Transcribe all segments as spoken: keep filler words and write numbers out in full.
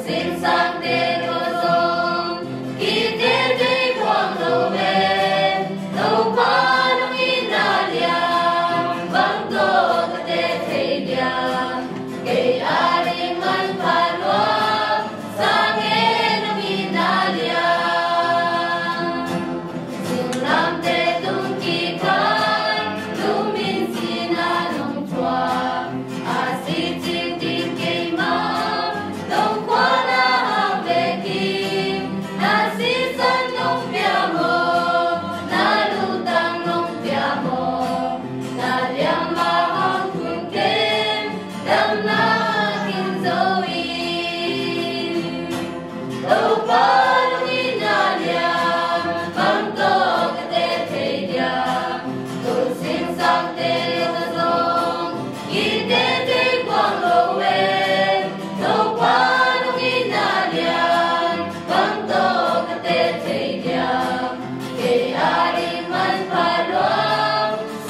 Singsangte tawh zong kiteitei buang lo e. Topa nong itna lian bang tawh ka teitei diam? Kei a ding manpha lua, sange nong itna lian. Singlamteh tung kikal, tumin sihna nong thuak. A si cik ding kei mah, nong khual a hang vekin. Na sisan nong pia maw, na lutang nong pia maw, na liang mah hong tun ken, damna kin zo in. Topa nong itna lian bang tawh ka teitei diam? Tung singsangte tawh zong kiteitei buang lo e. Topa nong itna lian bang tawh ka teitei diam? Kei a ding manpha lua,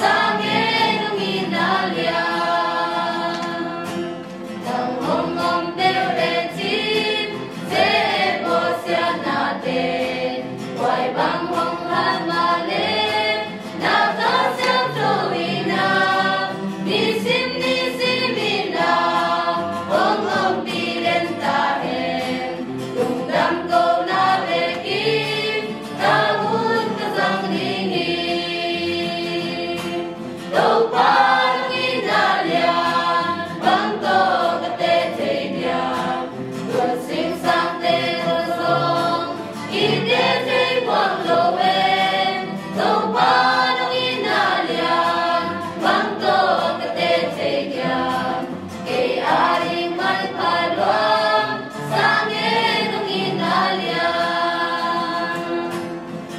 sange nong itna lian. Nang hong om peuh lecin, se e paw siatnate, huai bang hong hat mah leh, na Kha Siangtho in a, nisim nisim in a hong ompih den ta hen. Lungdam kohna bekin ka hun ka zang ding hi. Topa nong itna lian bang tawh ka teitei diam? Tung singsangte tawh zong kiteitei buang lo e. Topa nong itna lian bang tawh ka teitei diam? Kei a ding manpha lua, sange nong itna lian.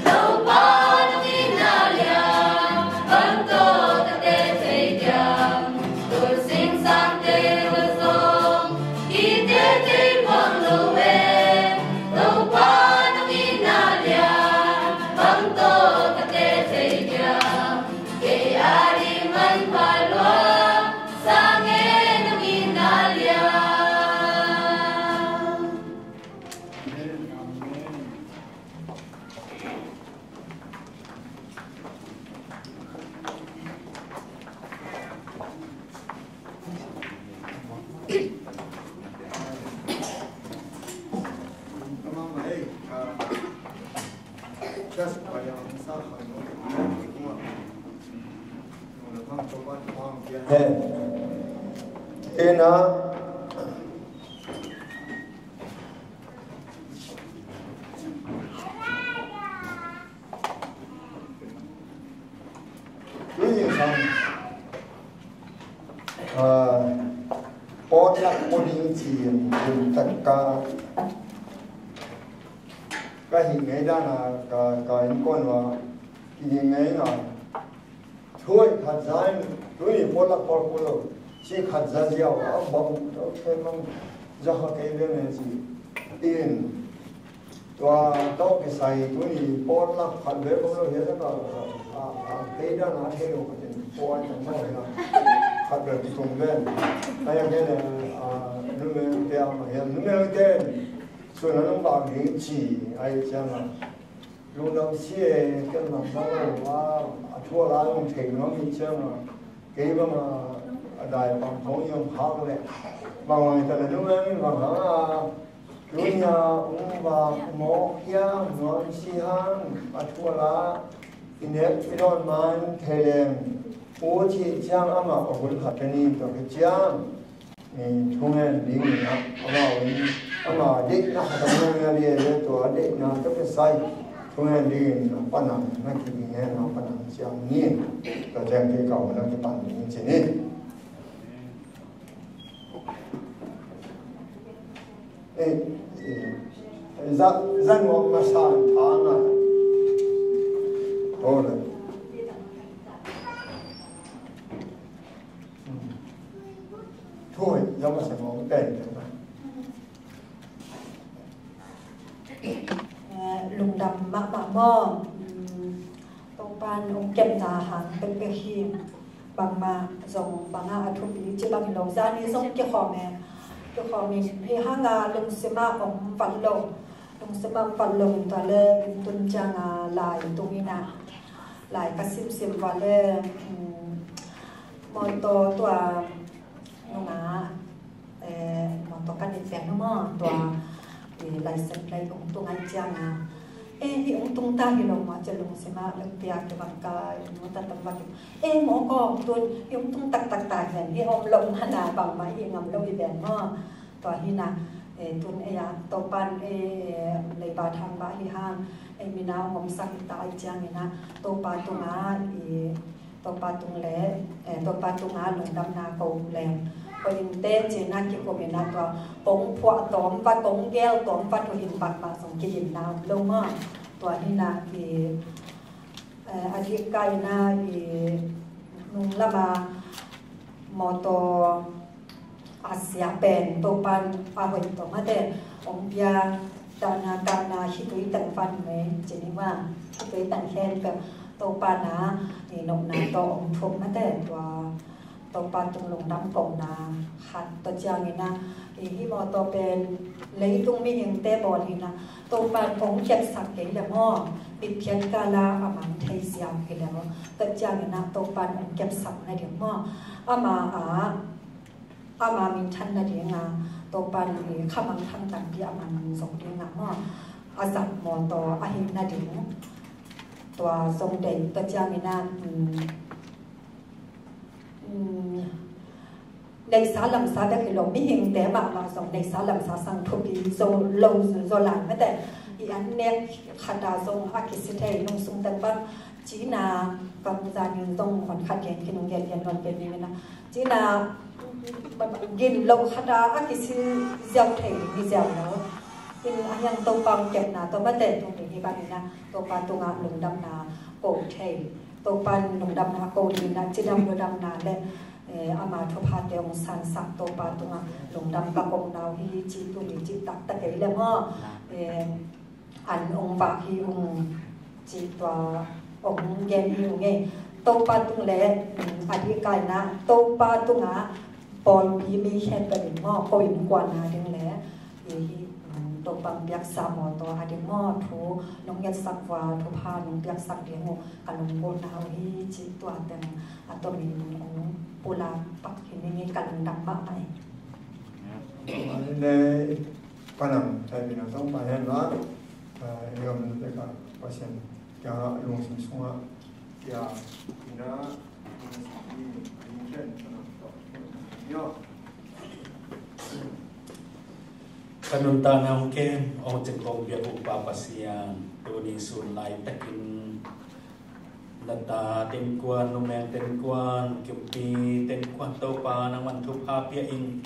Topa nong itna lian bang tawh ka teitei diam? Tung singsangte tawh zong kiteitei buang lo e. Topa nong itna lian bang tawh ka teitei diam? Kei a ding manpha lua, sange nong itna lian. He. Ina. Tui sang, ah, pawtlak pawh ding ci-in, limtak ka, ka hih ngei dan a, ka, ka innkuan uh a, kihih ngei na, thu hoih khat za in, tuni pawtlak pawl kul lo, ci khat za ziau a, bang, ok, bang, za kha kei ve meh ci in, tua tawh kisai tuni pawtlak khat ve kul lo, hiah za ka, a, a, kei dan a thei lo khat in, pawt in, pawt in, khat ve kitung ve. Ai, a, kei le, a, numei te a, ma hiam, numei te, sun a nung bang ding ci, ai, ciang a. Lungdam si e, ken lam bang lo a, a thu a la zong thei nuam hi ciang a, kei bang a, a dai pang thong i om khak leh, bang bang hi ta leh lungdam in bang hang a, tuni a ung bak mawk hiam, nuam si hang, a thu a la i nek i dawn man thei leng, u cih ciang amah a hun khat pia ni, tua khit ciang. Thungen dingin ah, amau in, ama deihna khat a hong ngen a, tua deihna tawh kisai thungen dingin a panang na kiging hen, a panang ciang ni. Tua ciang kei kau na kipan ding ci ni. Eh, eh, za, za nuam masa in tha ngai. Aw le. Thu hoih zong a sem hong pen. Eh, lungdam mahmah maw. Hmm, Topa'n hong kepna hang pekpek hi. Bangmah zong bangah a thupi ci bang hi lo, zani zong kikhawm e. Khawm in hi hang a lungsim ah om vat lo, lungsim ah om vat lo in tua le in tun ciang a lai tung in a, lai ka simsim vat le, um, mawtaw tua nung a, eh, mawtaw kan i pen maw, tua, eh, license plate ong tung ai ciang a, eh, hi ong tung ta hi lo maw, ci lungsim ah lungpia kibang ka in mu ta tam vat. Eh, mawtaw tun hi ong tung taktak ta hian hi om lo hana bangmah hi ngam lo i ven maw. Tua hi na, eh, tun ei a Topan, eh, leiba thang bah hi hang, ei mina ong omsak hi ta ai ciang in a, Topa tung a, eh, Topa tung le, eh, Topa tung a lungdamna ko leng, ko in te ci na kikum in a tua kong phuah tawm vat, kong gel tawm vat uh hin bangmah zong kigin na om lo maw. Tua hi na, eh, Eh, a dik ka in a, i nung lam a mawtaw a sia pen Topan a hoih tawh mate ong pia, dahna kahna khitui teng van mei ci ni maw, khitui teng khempeuh Topan a i nopna tawh ong thup mate tua Topa tung lungdam kohna khat. Tua ciangin a, i hi mawtaw pen leitung mihingte bawl hi na, Topa in hong kepsak kei le maw, mitphiat kala a mang thei ziau hi le maw. Tua ciangin a Topa in hong kepsak nading maw, ama a, ama minthan nading a, Topa in i khamang thang tampi a mang zong ding a maw, a zat mawtaw a hi nading. Tua zong dei, tua ciangin a, um, um, neihsa lamsa bek hi lo, mihingte mahmah zong neihsa lamsa sang thupi zo lo zo lai mate. I an nek khat a zong a kisi thei, nung sung teng bang cina, kam zanin zong man khat gen khin ong gen gen non pen ni na. Cina gin lo khat a a kisi ziau thei ni ziau lo. In a hiang Topa ong kepna tawh mate tung ding hi bangin a Topa tungah lungdamna ko thei. Topa in lungdamna ko ding a cidam lungdamna le, eh, ama thuphate ong sansak Topa tungah lungdam ka ko nau hi ci tuni ci taktak kei le maw. Eh, an ong vak hi ung ci tua ong gen hi ung e. Topa tung le, um, a dik ka in a Topa tungah pawlpi mi khempeuh in maw, ko innkuan a ding le, i hi, um, Topa ong piaksa mawtaw a ding maw, thu nong ngetsak vua, thupha nong piaksak ding uh ka lunggulhna uh hi ci tua teng a tomin ong pulak pak hi ning i ka lungdam mahmah e. Panam, tai bina tong pa hen la, eh, ngam te ka Pasian kiang a lungsim sungah, kia, ina, ina sini, ina ken, panam, to, yo. Ka nuntakna hong kem, hong cingkong biak uh Pa Pasian, tuni sun laitakin, na ta tenkuan, numeng tenkuan, kimpi tenkuan, Topa nangman thupha pia in.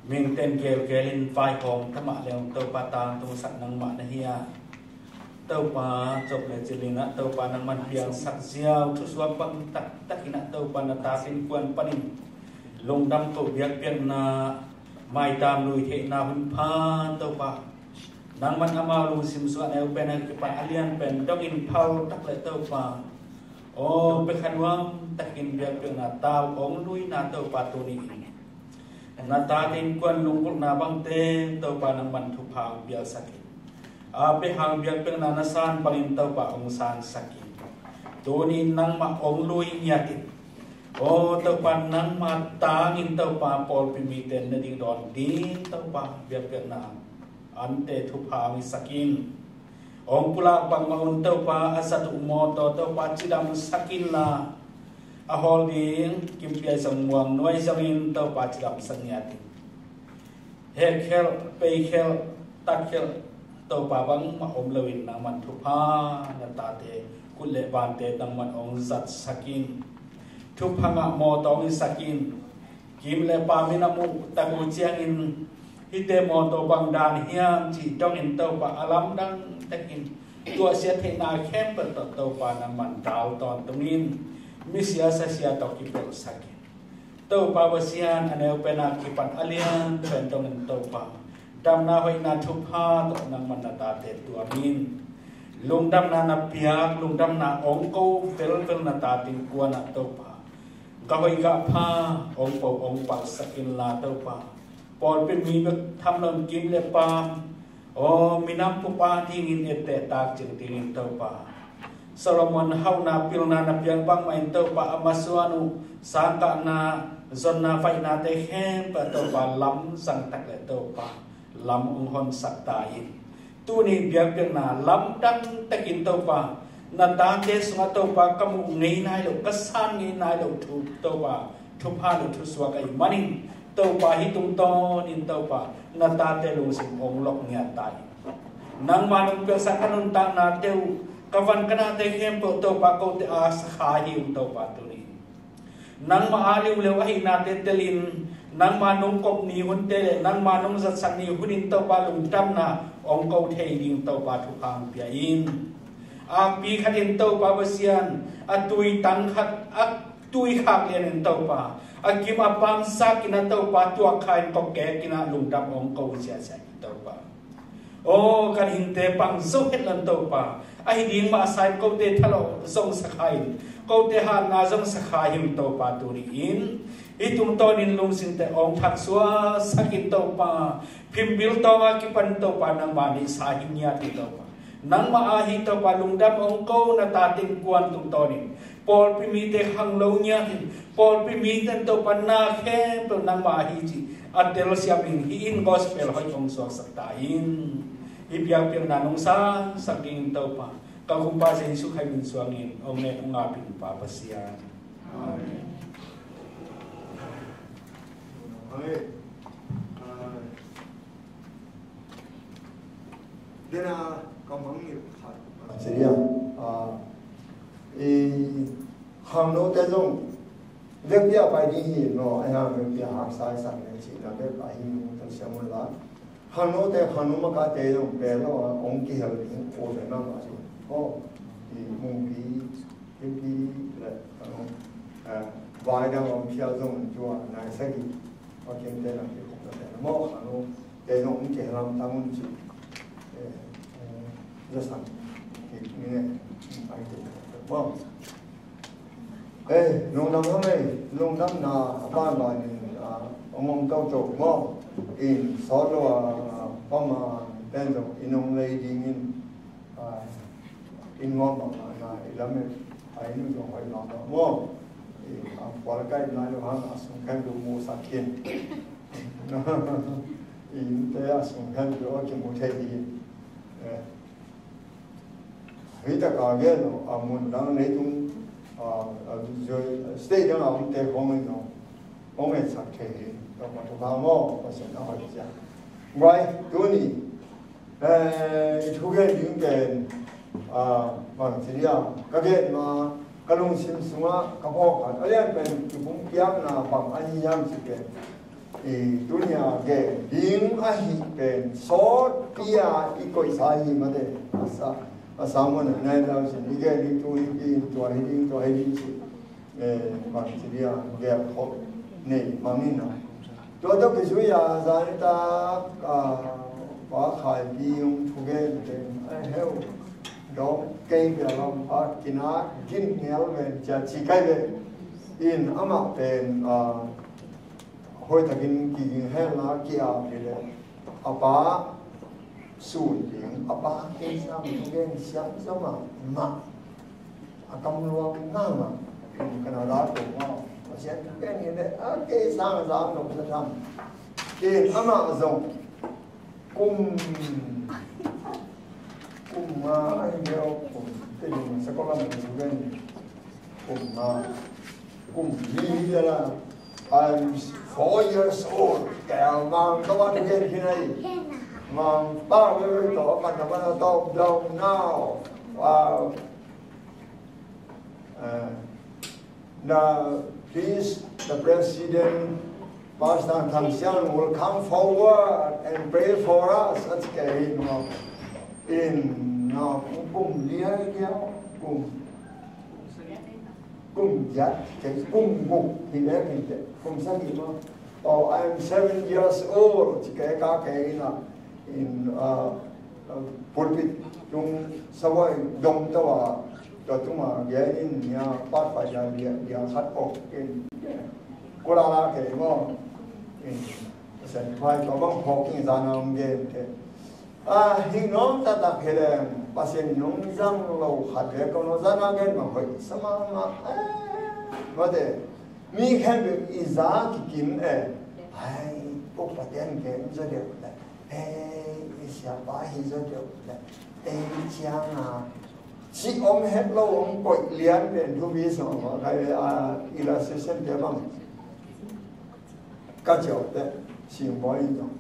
Mihingte'n gelgel in vaihawm ta mah leng Topa tangtungsak nangmah na hi a. Topa, cop le ci dingah Topa nangman piangsak ziau, thusuak bang taktak in ah Topa na ta tenkuan panin lungdam ko biakpiakna, maitam lui theihna hun pha Topa. Nangman amau lungsim sungah neu pen a kipan a lian pen dongin phal tak le Topa. Aw, pekha nuam takin biakpiakna tau hong luina Topa tuni in na ta tenkuan lunggulhna bangte Topa nangman thupha hong piaksak in. A pe hang biakpiakna na san bangin Topa hong sansak in. Tuni in nangmah hong lui ngiat in. Aw Topa, nangmah tangin Topa pawlpi mite na ding dawn ding Topa biakpiakna ante thupha hong hisak in. Hong pulak bangmah un Topa a zat uh mawtaw Topa cidamsak inla, a hawl ding kimpiai zong muang nuai zongin Topa cidamsak ngiat in. Hekkhelh, peikhelh, tatkhelh Topa bangmah om loin nangman thupha na tate khut le vante nangman hong zatsak in. Thupha ngah mawtaw hong hisak in. Kim le pam in a muh tak uh ciangin hihte mawtaw bang dan hiam cih dongin Topa a lamdang takin tuahsia theihna khempeuh tawh Topa nangman tau tawntung in. Misia sasia tawh kipelhsak in. Topa Pasian, a neu pen a kipan a lian pen dongin Topa damna hoihna thupha tawh nangman na tate tuam in. Lungdamna na piak, lungdamna hong ko velvel na ta tenkuan ah Topa, gah hoih gah pha hong po hong palsak inla Topa, Pawlpi mi bek tham loin kim le paam, aw, minam pupa dingin etteh tak ciang dingin Topa, Solomon hauhna pilna na piak bangmah in Topa, a masuan uh sangkahna, zonna, vaihnate khempeuh Topa lamzang tak le Topa lam hong honsak ta in. Tuni biakpiakna lamdang takin Topa, na tate sungah Topa ka muh ngei nai loh, ka san ngei nai loh thu Topa, thupha le thusuak ahih manin Topa, hih tungtawnin Topa, na tate lungsim hong lok ngiat ta in. Nangma nong piaksak ka nuntaknate uh, ka van ka nate khempeuh Topa, kote a sakha hi ung Topa, tuni. Nangma a liuleu ahihnate telin, nangma nong kop ni hunte le nangma nong zatsak ni hunin Topa, lungdamna hong ko thei ding Topa, thupha hong pia in. Akpi khatin Topa Pasian, a tui tang khat, a tui khak lianin Topa, a kim a pamsak in a Topa, tuak kha in, kok kek in a lungdam hong ko siasia in Topa. Aw, kan hingte pang zo het loin Topa, ahi ding mah sa in kote thalawh zong sakha in, kote hatna zong sakha hi ung Topa, tuni in. Hih tungtawnin lungsimte hong thaksuak sak in Topa, phimbil tawng a kipan Topa, nangma neihsa hi ngiat in Topa. Nangma ahi Topa, lungdam hong ko na tate innkuan tungtawnin pawlpi mite khanglo ngiat in, pawlpi mite in Topa, na khempeuh nangma ahi cih a telsiam in, hih in gospel hoih hong suaksak ta in. Hih biakpiakna nong sangsak dingin Topa, ka Kumpa Jesu Khazih min suangin hong nek hong ap in Pa Pasian. Amen. Amen. Dena ka mang ni khat. Siria, ah, i khangnote zong vekpi a pai ding hi maw, a hang vekpi a haksa i sak leng cihna bek a hi maw, kan siam un la. Khangnote, khangno makate zong pe lo a, hong kihel ding ko ve mahmah hi. Aw, i mungpi, Himpi le, ano, eh, vai dang om khia zong tua nai sagih. Wa kem te lang ke khop na te na mo, ano, te zong ke lam tang un ci. Eh, eh, za sang. Ni, ni ne, ai te mo. Eh, lungdam ham ei, lungdam na, a ban ban ni, ah, ong ong tau tau mo. In, solo, ah, pama, ten zong, in ong lei ding in. Ah, in ngawm mahmah na, i lamet a inn uh zong hoih mahmah maw? I, a, khual kaih nai lo hang a sung khen lo musak khin. I innte a sung khen lo a kimu thei hi. Eh. Hih tak a gen lo a mun dang leitung, a, a, zoi, state dang a omte khawng in zong hong etsak thei hi. Tua pa tua pa maw, Pasian a hoih cia. Guai, tuni. Eh, i thugen ding pen, ah, bang ci dia, ka gen ma, ka lungsim sungah ka phawk khat a lian pen kipumpiakna bang ahi hiam ci pen, i tunia gen ding ahi pen sawtpi a i koihsa hi mate, a sa, a sa mun a nai lau sin i gen ding tu hi ding, tua hi ding, tua hi ding ci. Eh, bang ci dia, gelkhop nei mangin a. Tua tawh kizui a zanitak, ah, Pa Khai Pi hong thugen pen, a heu, dawng kei bia lam pa kina gin ngel ven cia ci kai ve. In amah pen, ah, hoihtakin kiging hen la ki-ap hi le. A pa sun ding, a pa kei sang thugen siam zama mah. A kam luang mahmah. Canada tung maw. Pasian pen hi le, a kei sang zang lo sa tham. Kei amah zong kum, kum nga a hi leo kum. Kei ding sa ko lam pen kum nga, kum li hi la. I'm four years old. Kei a mang ka wan gen hi nai. Mang pa ve ve to, man na man a top down now. Wow. Uh, the, please, the president, Pastor Thang Siang will come forward and pray for us. That's okay, you know. In, no, kum lia lia, kum, kum jat, kum guk, hi le, hi le, kum sa hi ma. Oh, I'm seven years old, ci ke ka ke ina. In, uh, uh, pulpit tung sawai dong tawa, tua tuma gen in nia pat pa ya dia, dia khat ok in. Kula la ke mo. In, Pasian vai tua bang phawk ing zana om gen te. A, hing nuam taktak hi leng, Pasian nung zang lo khat ve ko lo zana gen bang hoih sa mahmah. Eh, mate, mi khempeuh i za kikim e. Ai, upa ten gen zaw deuh le. Ei, i siapa hi zaw deuh le. Ei, ciang a. Ci om het lo om koih lian pen thu vi song a kai a illustration te bang. Ka ciau te, singbawi in zong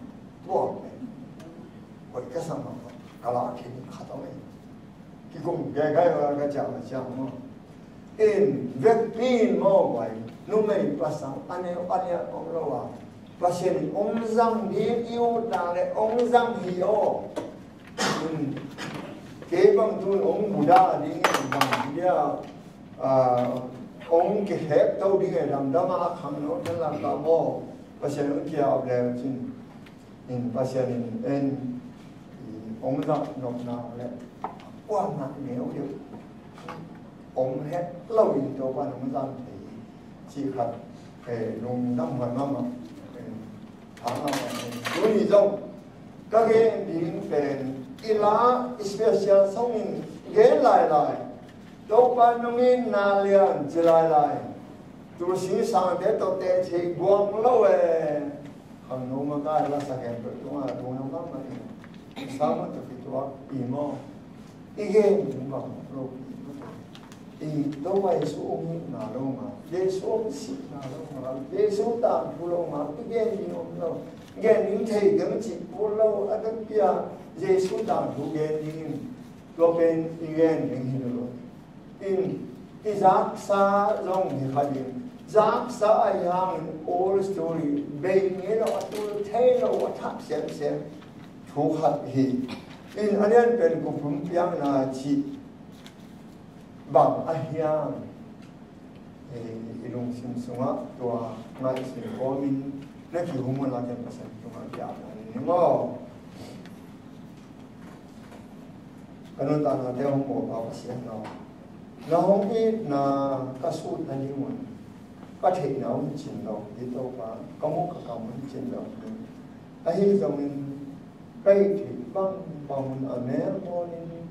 buak ne. Hoih ka sam a, ka la khin khat om e. Kikung ge kai wa ka ciau na ciau ma. In vekpi in mawk vai, numei pasal a neu a lian om lo a, Pasian in ong zang ding i utna le ong zang hi aw. In, kei bang tun ong Buddha ding in bang dia, ah, ong kihek to ding e, damdam a khang no ten lam ka maw. Pasian ong kia le cin. In Pasian in en, i ong zak nopna le kuamah neu deuh ong het lo in Topa nong zang thei hi. Cih khat, eh, lungdam huai mahmah. Eh, thang mahmah. Tuni zong ka gen ding pen i la special song in gen lailai. Topa nong itna lian ci lailai. Tulsi sangte tawh teh thei guang lo e. Khangno makaih la sa khempeuh tungah lungdam mahmah ing. Sa mah tawh kituak i maw. I gen ding bang lo. I Topa Jesu ong itna lo mah, Jesu ong sihna lo mah, Jesu tangthu lo mah i gen ding om lo. Gen ding thei ding cih kul lo, a takpi a Jesu tangthu gen ding in tua pen i gen ding hi lo. In, i zaksa zong hi kha ding. Zaksa ahi hangin old story, bei ngei lo, a tul thei lo, a thak semsem thu khat hi. In, a lian pen kufum piakna cih bang a hiam, eh, i lungsim sungah tua ngaihsun kawmin na kihum uh lakin Pasian tungah kiapna ni maw. Ka nuntaknate hong mawhpa Pasian aw, na hong itna ka sut nadingun ka theihna hong cin lo hi Topa, ka muk ka kam hong cin lo hi. Ahi zongin ka hih theih bangbang hun a mel mawnin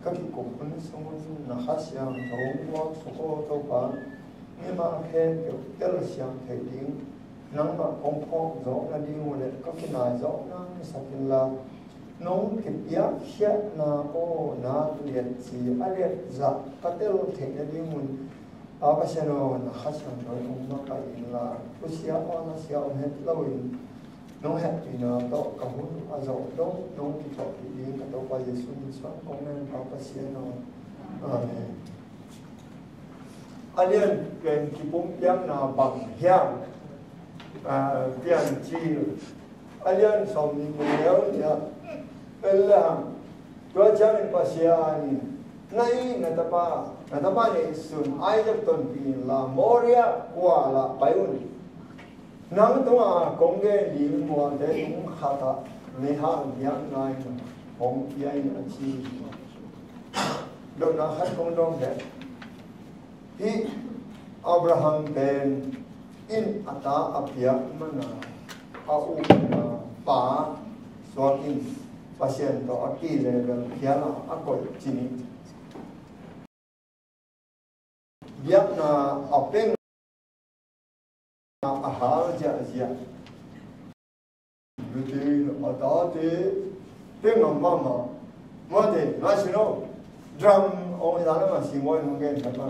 ka kikup hun sungun na Kha Siangtho hong vuak suk aw Topa, mimah khempeuh telsiam theih ding nangmah kong phawk zawk nading uh le ka kinai zawk nang sak inla, nong kipiakkhiatna aw nak liatci a liatzah ka tel theih nadingun, a Pasian aw, na Kha Siangtho in hong makaih inla, thusia aw nasia om het loin nong hehpihna tawh ka hun a zawh dong nong kithuahpih ding ka Topa Jesu min suang kong ngen, Pa Pasian aw. Amen. A lian pen kipumpiakna bang hiam? Ah, Piancil a lian sawmnih le neu nih ah, en le hang, tua ciangin Pasian in, na ii na tapa, na tapa neihsun Isaac tonpih inla Moria khualah pai un. Nang tungah kong gen ding mualte tung khatah meihal biakna in hong pia in, a ci hi. Dotna khat kong dong leh, hih Abraham pen in a ta a piak mana a ukna pa suak in Pasian tawh a kile bel khial a a koih cin hi. Biakna a peng a hal ziahziah. Bitin a tate peng a mahmah. Mate, nga sino. Drum ong zana ma si ngoi nong gen khat ma.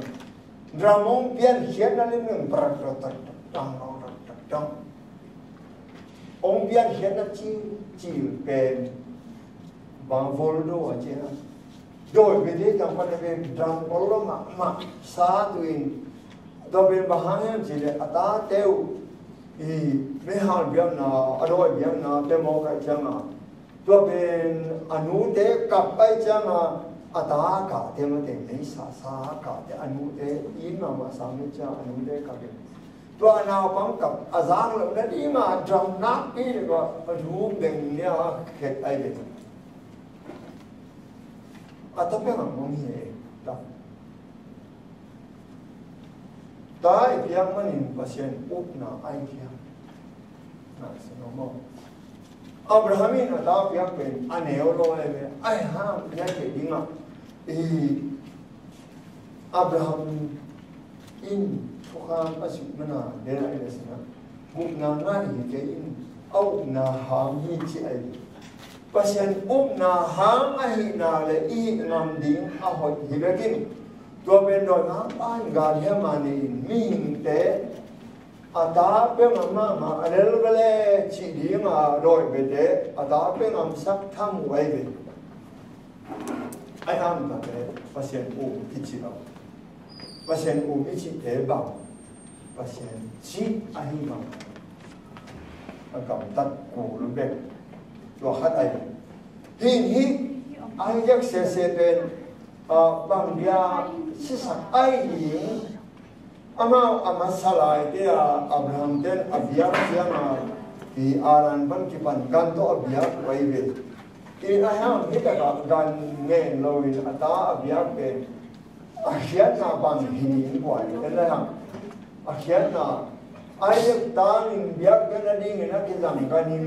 Drum ong pian khiat na lim nung prak prak tak tak tang ong prak tak tang. Ong pian khiat na cil cil pen bang vol do a ciang. Dawi pen dei tang pan a pen dang ol lo mahmah sa tuin. Tua pen bang hang hiam cih leh a tate uh i meihal biakna, a dawi biakna te mawk ahih ciangin, tua pen a nute kap ahih ciangin a ta kahte mate meisa sa kahte a nute in mahmah sang ahih ciangin a nute kap in. Tua naupang kap a zang loh nadingin drum nakpi le tua a thu beng nia khet ai ve. A ta peng a mong hi e. Ta. Ta i piak manin Pasian upna ai piak. Abraham in a ta piak pen a neu lo ai ve. Ai hang piak kei ding a, i Abraham in thukham a suk mana den ai le sina, gupna ngai hi kei in, a upna hang hi ci ai. Pasian upna hang ahihna le i hih ngam ding a hoih hi bekin, tua pen dawi hang pan gal hiam a nei in mihingte a ta pia ngam mahmah a lel vele cih ding a dawi bete a ta pia ngamsak tham uh ai ve. Ai hang tate Pasian um kici lo. Pasian um i cihte bang Pasian cih ahi bang a gamtat kul bek. Tua khat ai. Hin hi Isaac sese pen, ah, bang dia sisak ai ding. Amau a masa laite a Abraham ten a biak cianga i Aran pan kipan gan tawh a biak uh ai ve. I a hang hi takah gan ngen loin a ta a biak pen a khiatna bang hi ding buai en le hang. A khiatna Isaac tangin biak gan a dingin a kizang ganin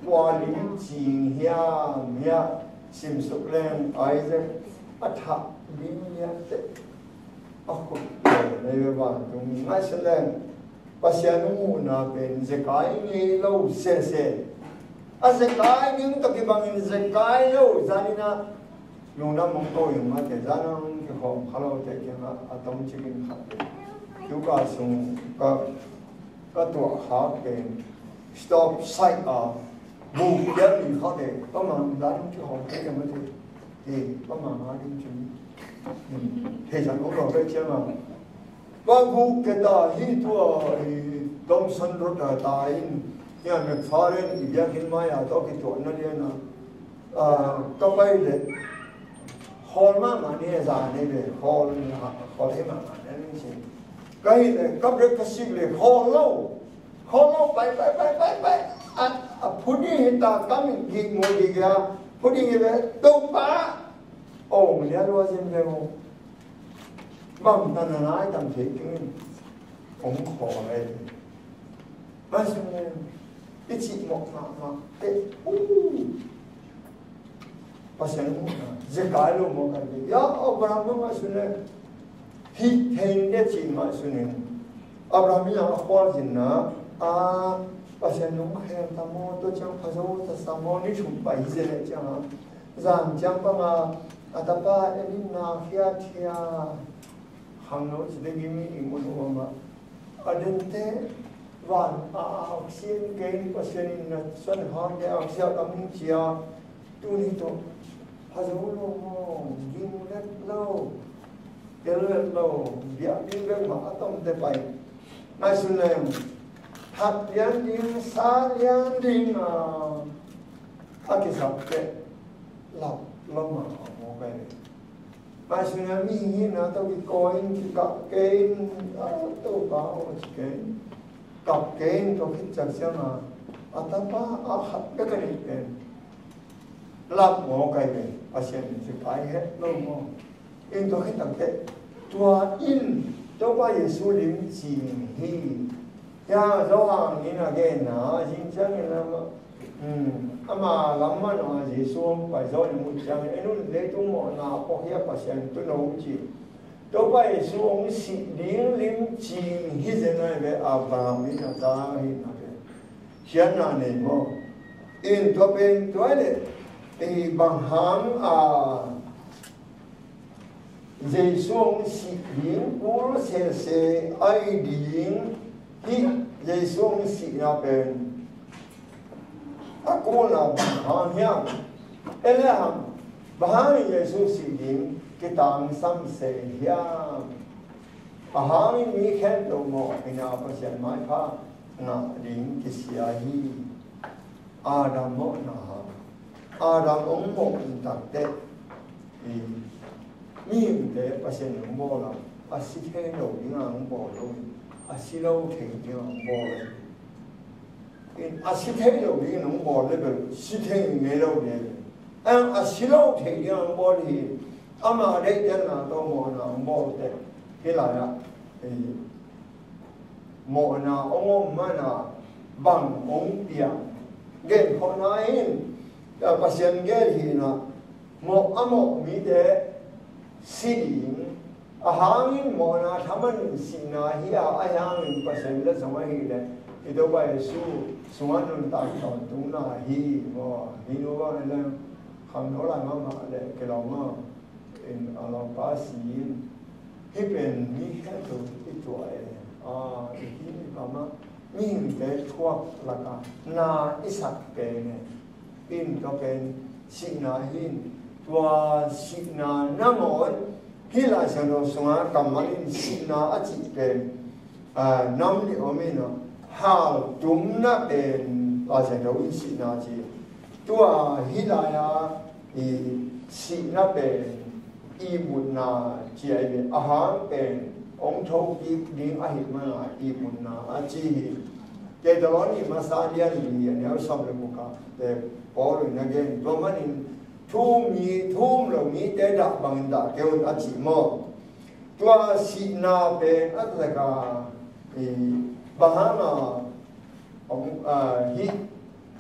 kua lim cing hiam hiah simsuk leng Isaac a thah ding hiam teh. A khut nei ve vantung ngaihsun leng Pasian hong huhna pen zekai ngei lo sese. A zekai ding tawh kibangin zekai lo zanin ah lungdam hong ko in mate, zan hong kikhawm kha lote kiangah a tomcik in khat pen Cuka sung ka, ka tuah khak pen stop sign a buk kiang in khak e, pamang zan hong kikhawm kha kiang mate. Pamang a ding cun thei zan hong lo ve ciangah Bible keta hi tua hi Thomson Road a ta in, hi a McFarlane i biakinn mai a tawh kituahna lian a, ah, ka pai le khawl mahmah ni a za nei ve, khawl, khawl hi mahmah ni a ning sin. Ka hi le ka breakfast sik le khawl lo, khawl lo pai, pai, pai, pai, pai. A, a phuding hi ta ka min gik mu gik a, phuding hi ve, Topa, oh, lia lua zin ve mo. Bang tan a nai tam thei keng in hong khawl ai. Pasian in i cih mawh mahmah te uh. Pasian in zekai lo mawh kai ve. Ya Abraham mawh kai sun le hih thein de cih mah sun in Abraham in a khualzinna a Pasian in hong khel ta maw, tua ciang phazo ta sa maw, ni thum pai hi zel le ciang a zan ciang pang a a tapa en in na khiathia khangno ci ding hi mi i mun uh a mah. A dente van a aksian kei in Pasian in na suan hang kei aksiat a mung cia tuni tawh phazo lo maw, ging let lo, tel let lo, biakinn bek mah a tomte pai. Ngaihsun leng, phat lian ding, sa lian ding a, a kisapte lap lo mah a maw kai. Ngaihsun a mihing hihna tawh kikawi in kikap kei in, a Topa aw ci kei in. Kap kei in tua khit ciang ciang a, a tapa a khat bek a neih pen lap maw kai pen Pasian in zekai het lo maw. In tua khit tak teh tua in Topa Jesu lim cing hi. Ya Johan in a genna zing ciangin a, hmm, ama lam man a Jesu hong pai zo in muh ciangin en un, leitung mawhna a pawh hi a Pasian tuuno ci. Topa Jesu hong sih ding lim cing hi zen ai ve. Abraham in a ta hi na ve. Khiatna nei maw. In tua pen tua le, i bang hang a Jesu hong sih ding kul sese ai ding hi. Jesu hong sihna pen a kulna bang hang hiam? Ele hang bang hang in Jesu sih ding kitangsam se hiam? A hang in mi khempeuh mawh ina Pasian maipha ngah ding kisia hi. Adam mawhna hang Adam hong mawh in takteh i mihingte Pasian in hong bawl a, a si thei lo dingin hong bawl lo, a si lo thei dingin hong bawl lo. In a si thei lo dingin hong bawl le bel si thei ngei lo ding. Ang a si lo thei dingin hong bawl hi. Ama deihtelna tawh mawhna hong bawl teh hi lai ah, mawhna hong om mana bang hong piang. Gen khawhna in, eh, Pasian gel hi na, mawh a mawh mite si ding. A hangin mawhna thaman in sihna hi a, a hangin Pasian letsong ahih leh i Topa Jesu sungah nuntak tawntungna hi maw? Hi nu bang in leng khangno lai mahmah leh kilawm a, in a lawmpa si in, hih pen mi khempeuh i tuah e. A, i hi i pam a, mihingte thuak lakah na i sak pen e. In tua pen sihna hi in, tua sihna nangawn hih Lai Siangtho sungah kammal in sihna a cih pen, a, nam nih om in a, haltumna pen Lai Siangtho in sihna ci. Tua hih lai-a i sihna pen ihmutna ci ahi ve. A hang pen hong thokik ding ahih mana ihmutna a ci hi. Thesalonika masa lian li a neu sawm le guk ah te Paul in a gen. Tua manin thu mi, thu um lo mite dah bangin dah kei un a ci maw? Tua sihna pen a taktak a, i, bang hang a, hong, a, hih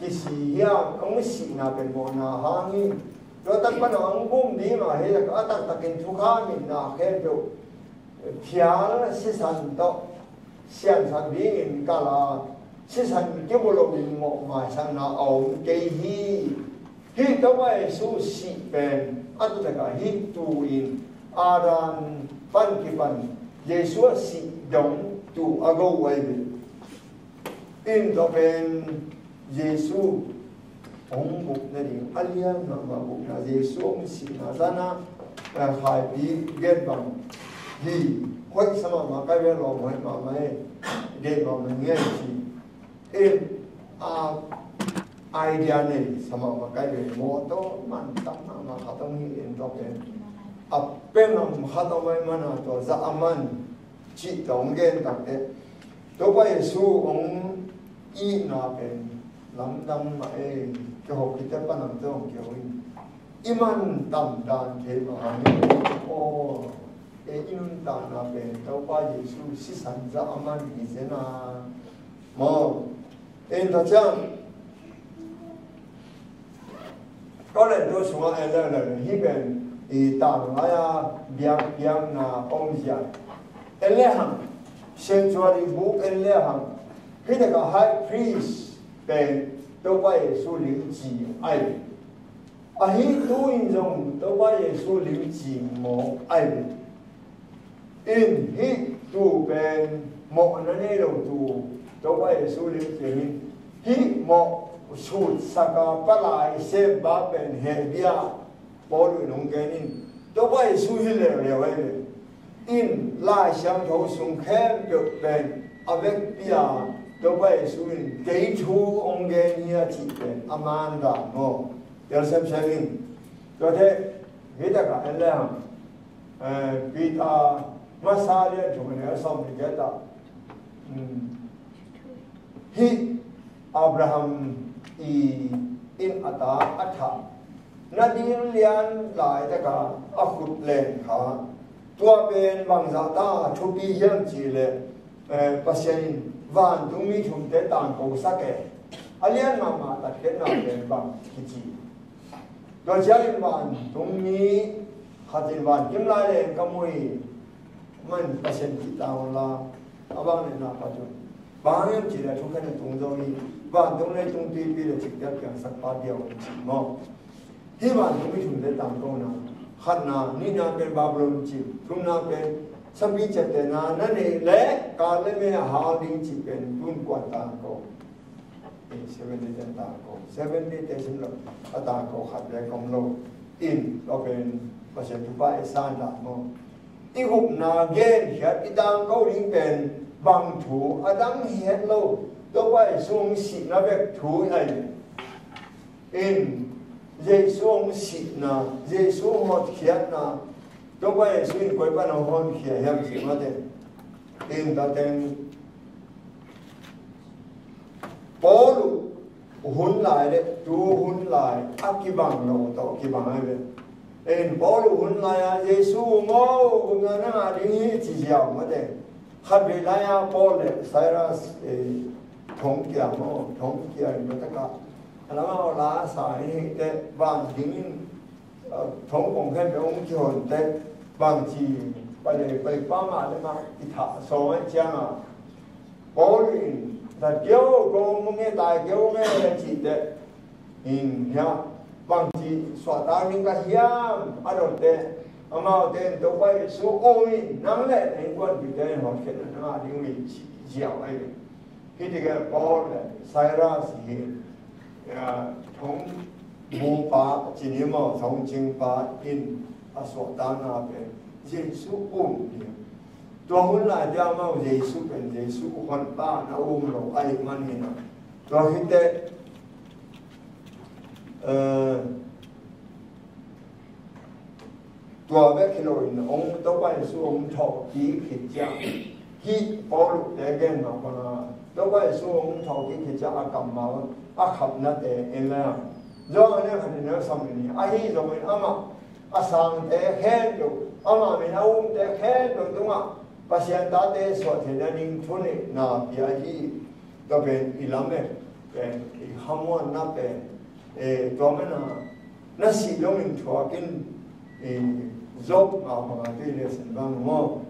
kisi hiam, hong sihna pen mawhna hang hi. Tua tak pan a hong gum ding a, hih a taktakin thukham in na khempeuh phial sisan tawh siansak dingin kal a, sisan kibu loin mawh maisakna a om kei hi. Hih Topa Jesu sih pen a taktak a hih tu-in Adam pan kipan Jesu a sih dong tu a go uh ahi ve. In tua pen Jesu hong bup nading a lian mahmah bupna, Jesu hong sihna zan a, eh, Khaipi gen bang hi. Hoih sa mahmah, kai ve lawm hoih mahmah e. Deih mahmah ngen ci. In a idea nei sa mahmah, kai ve mawtaw man tam mahmah khat hong hi in tua pen. A pengam khat hong ai mana tua za a man cih tawh hong gen tak teh. Topa Jesu hong itna pen lamdang mah e, kihawh khit teh panam tawh hong kihawh in. I man tam dan thei mah hang in, aw, e i nuntakna pen Topa Jesu sisan zah a man hi zen a. Maw, en ta ciang, Korinto sungah en leh leh hih pen i tanglai-a biak, biakna omzia en lehang, sanctuary buk en lehang, hih takah high priest pen Topa Jesu limci ahi. Ahi tu-in zong Topa Jesu limci mawk ahi. In hih tu pen mawhna nei lo tu, Topa Jesu limci in hih mawh sutsak a palai sempa pen hehbia Paul in hong gen in, Topa Jesu hi leuleu ahi ve. In Lai Siangtho sung khempeuh pen a vekpi a Topa Jesu in kei thu hong gen hi a cih pen a man dan maw? Tel semsem in. Tuate hih takah en lehang, eh, Peter masa lian thum a neu sawm le giat ah, um, hih Abraham i in a ta a thah na ding lian laitaka a khut leng kha, tua pen bangzah ta thupi hiam cih leh, eh, Pasian in vantungmi thumte tangko sak e. A lian mahmah tatkhiatna pen bang kici? Tua ciangin vantungmi khat in, van kim lai leng ka mu hi, man Pasian cih tang unla, a bang le na pat un. Bang hang hiam cih leh thukhenna tung zo hi, vantung leitung tuipi le ciktek piangsakpa bia un ci maw? Hih vantungmi thumte tangkona, khatna, nihna pen Babylon cih, thumna pen sapi ciaptehna na neih leh kal le mei a hal ding cih pen tun kuan tangko. Seven Day ten tangko, Seven Day te sim lo, a tangko khat le kong lo. In, tua pen Pasian thupha i san dan maw? I gupna genkhiat i tangko ding pen bang thu a dang hi het lo. Topa Jesu hong sihna bek thu ahi. In, Jesu hong sihna, Jesu hong hotkhiatna, Topa Jesu in koi pan hong honkhia hiam cih mate. In, tua teng Paul hun lai le tu hun lai a kibang lo tawh kibang ahi ve. In Paul hun lai-a Jesu maw, gupna na ngah ding hi ci ziau mate. Khatvei lai-a Paul le Silas, eh, thong kia maw, thong kia in a takah a lamah la sa in hih teh bang dingin, ah, thong kong khen peuh hong kihon teh bangci pale pale pa mah le mah kithah sawm ahih ciangah Paul in, "Zat kei o, ko hong nge, tai kei o nge," cih teh in hiah bangci suahtak ding ka hiam a dot teh, amaute in, "Topa Jesu um in, nang le na innkuanpihte in hotkhiatna na ngah ding uh hi," ci ziau ahi. Hih tikah Paul le Silas hi, ah, thong bupa ci ni maw, thong cingpa in a suahtakna pen Jesu um hi. Tua hun lai teh amau Jesu pen Jesu honpa na um lo ahih manin ah, tua hi teh, eh, tua bek hi loin hong, Topa Jesu hong thawhkik khit ciang, hih Paul te gen mah bangin Topa Jesu hong thawhkik khit ciang a kammal a khapnate en le, Johan a lian khat, a neu sawm le nih, ahi zongin amah a sangte khempeuh, amah min a umte khempeuh tungah Pasian tate suah theihna ding thuneihna pia hi. Tua pen i lamet pen, i khamuanna pen, eh, tua mana na sih dongin thuak in, eh, Job mah bangin, tu i lesson bang maw,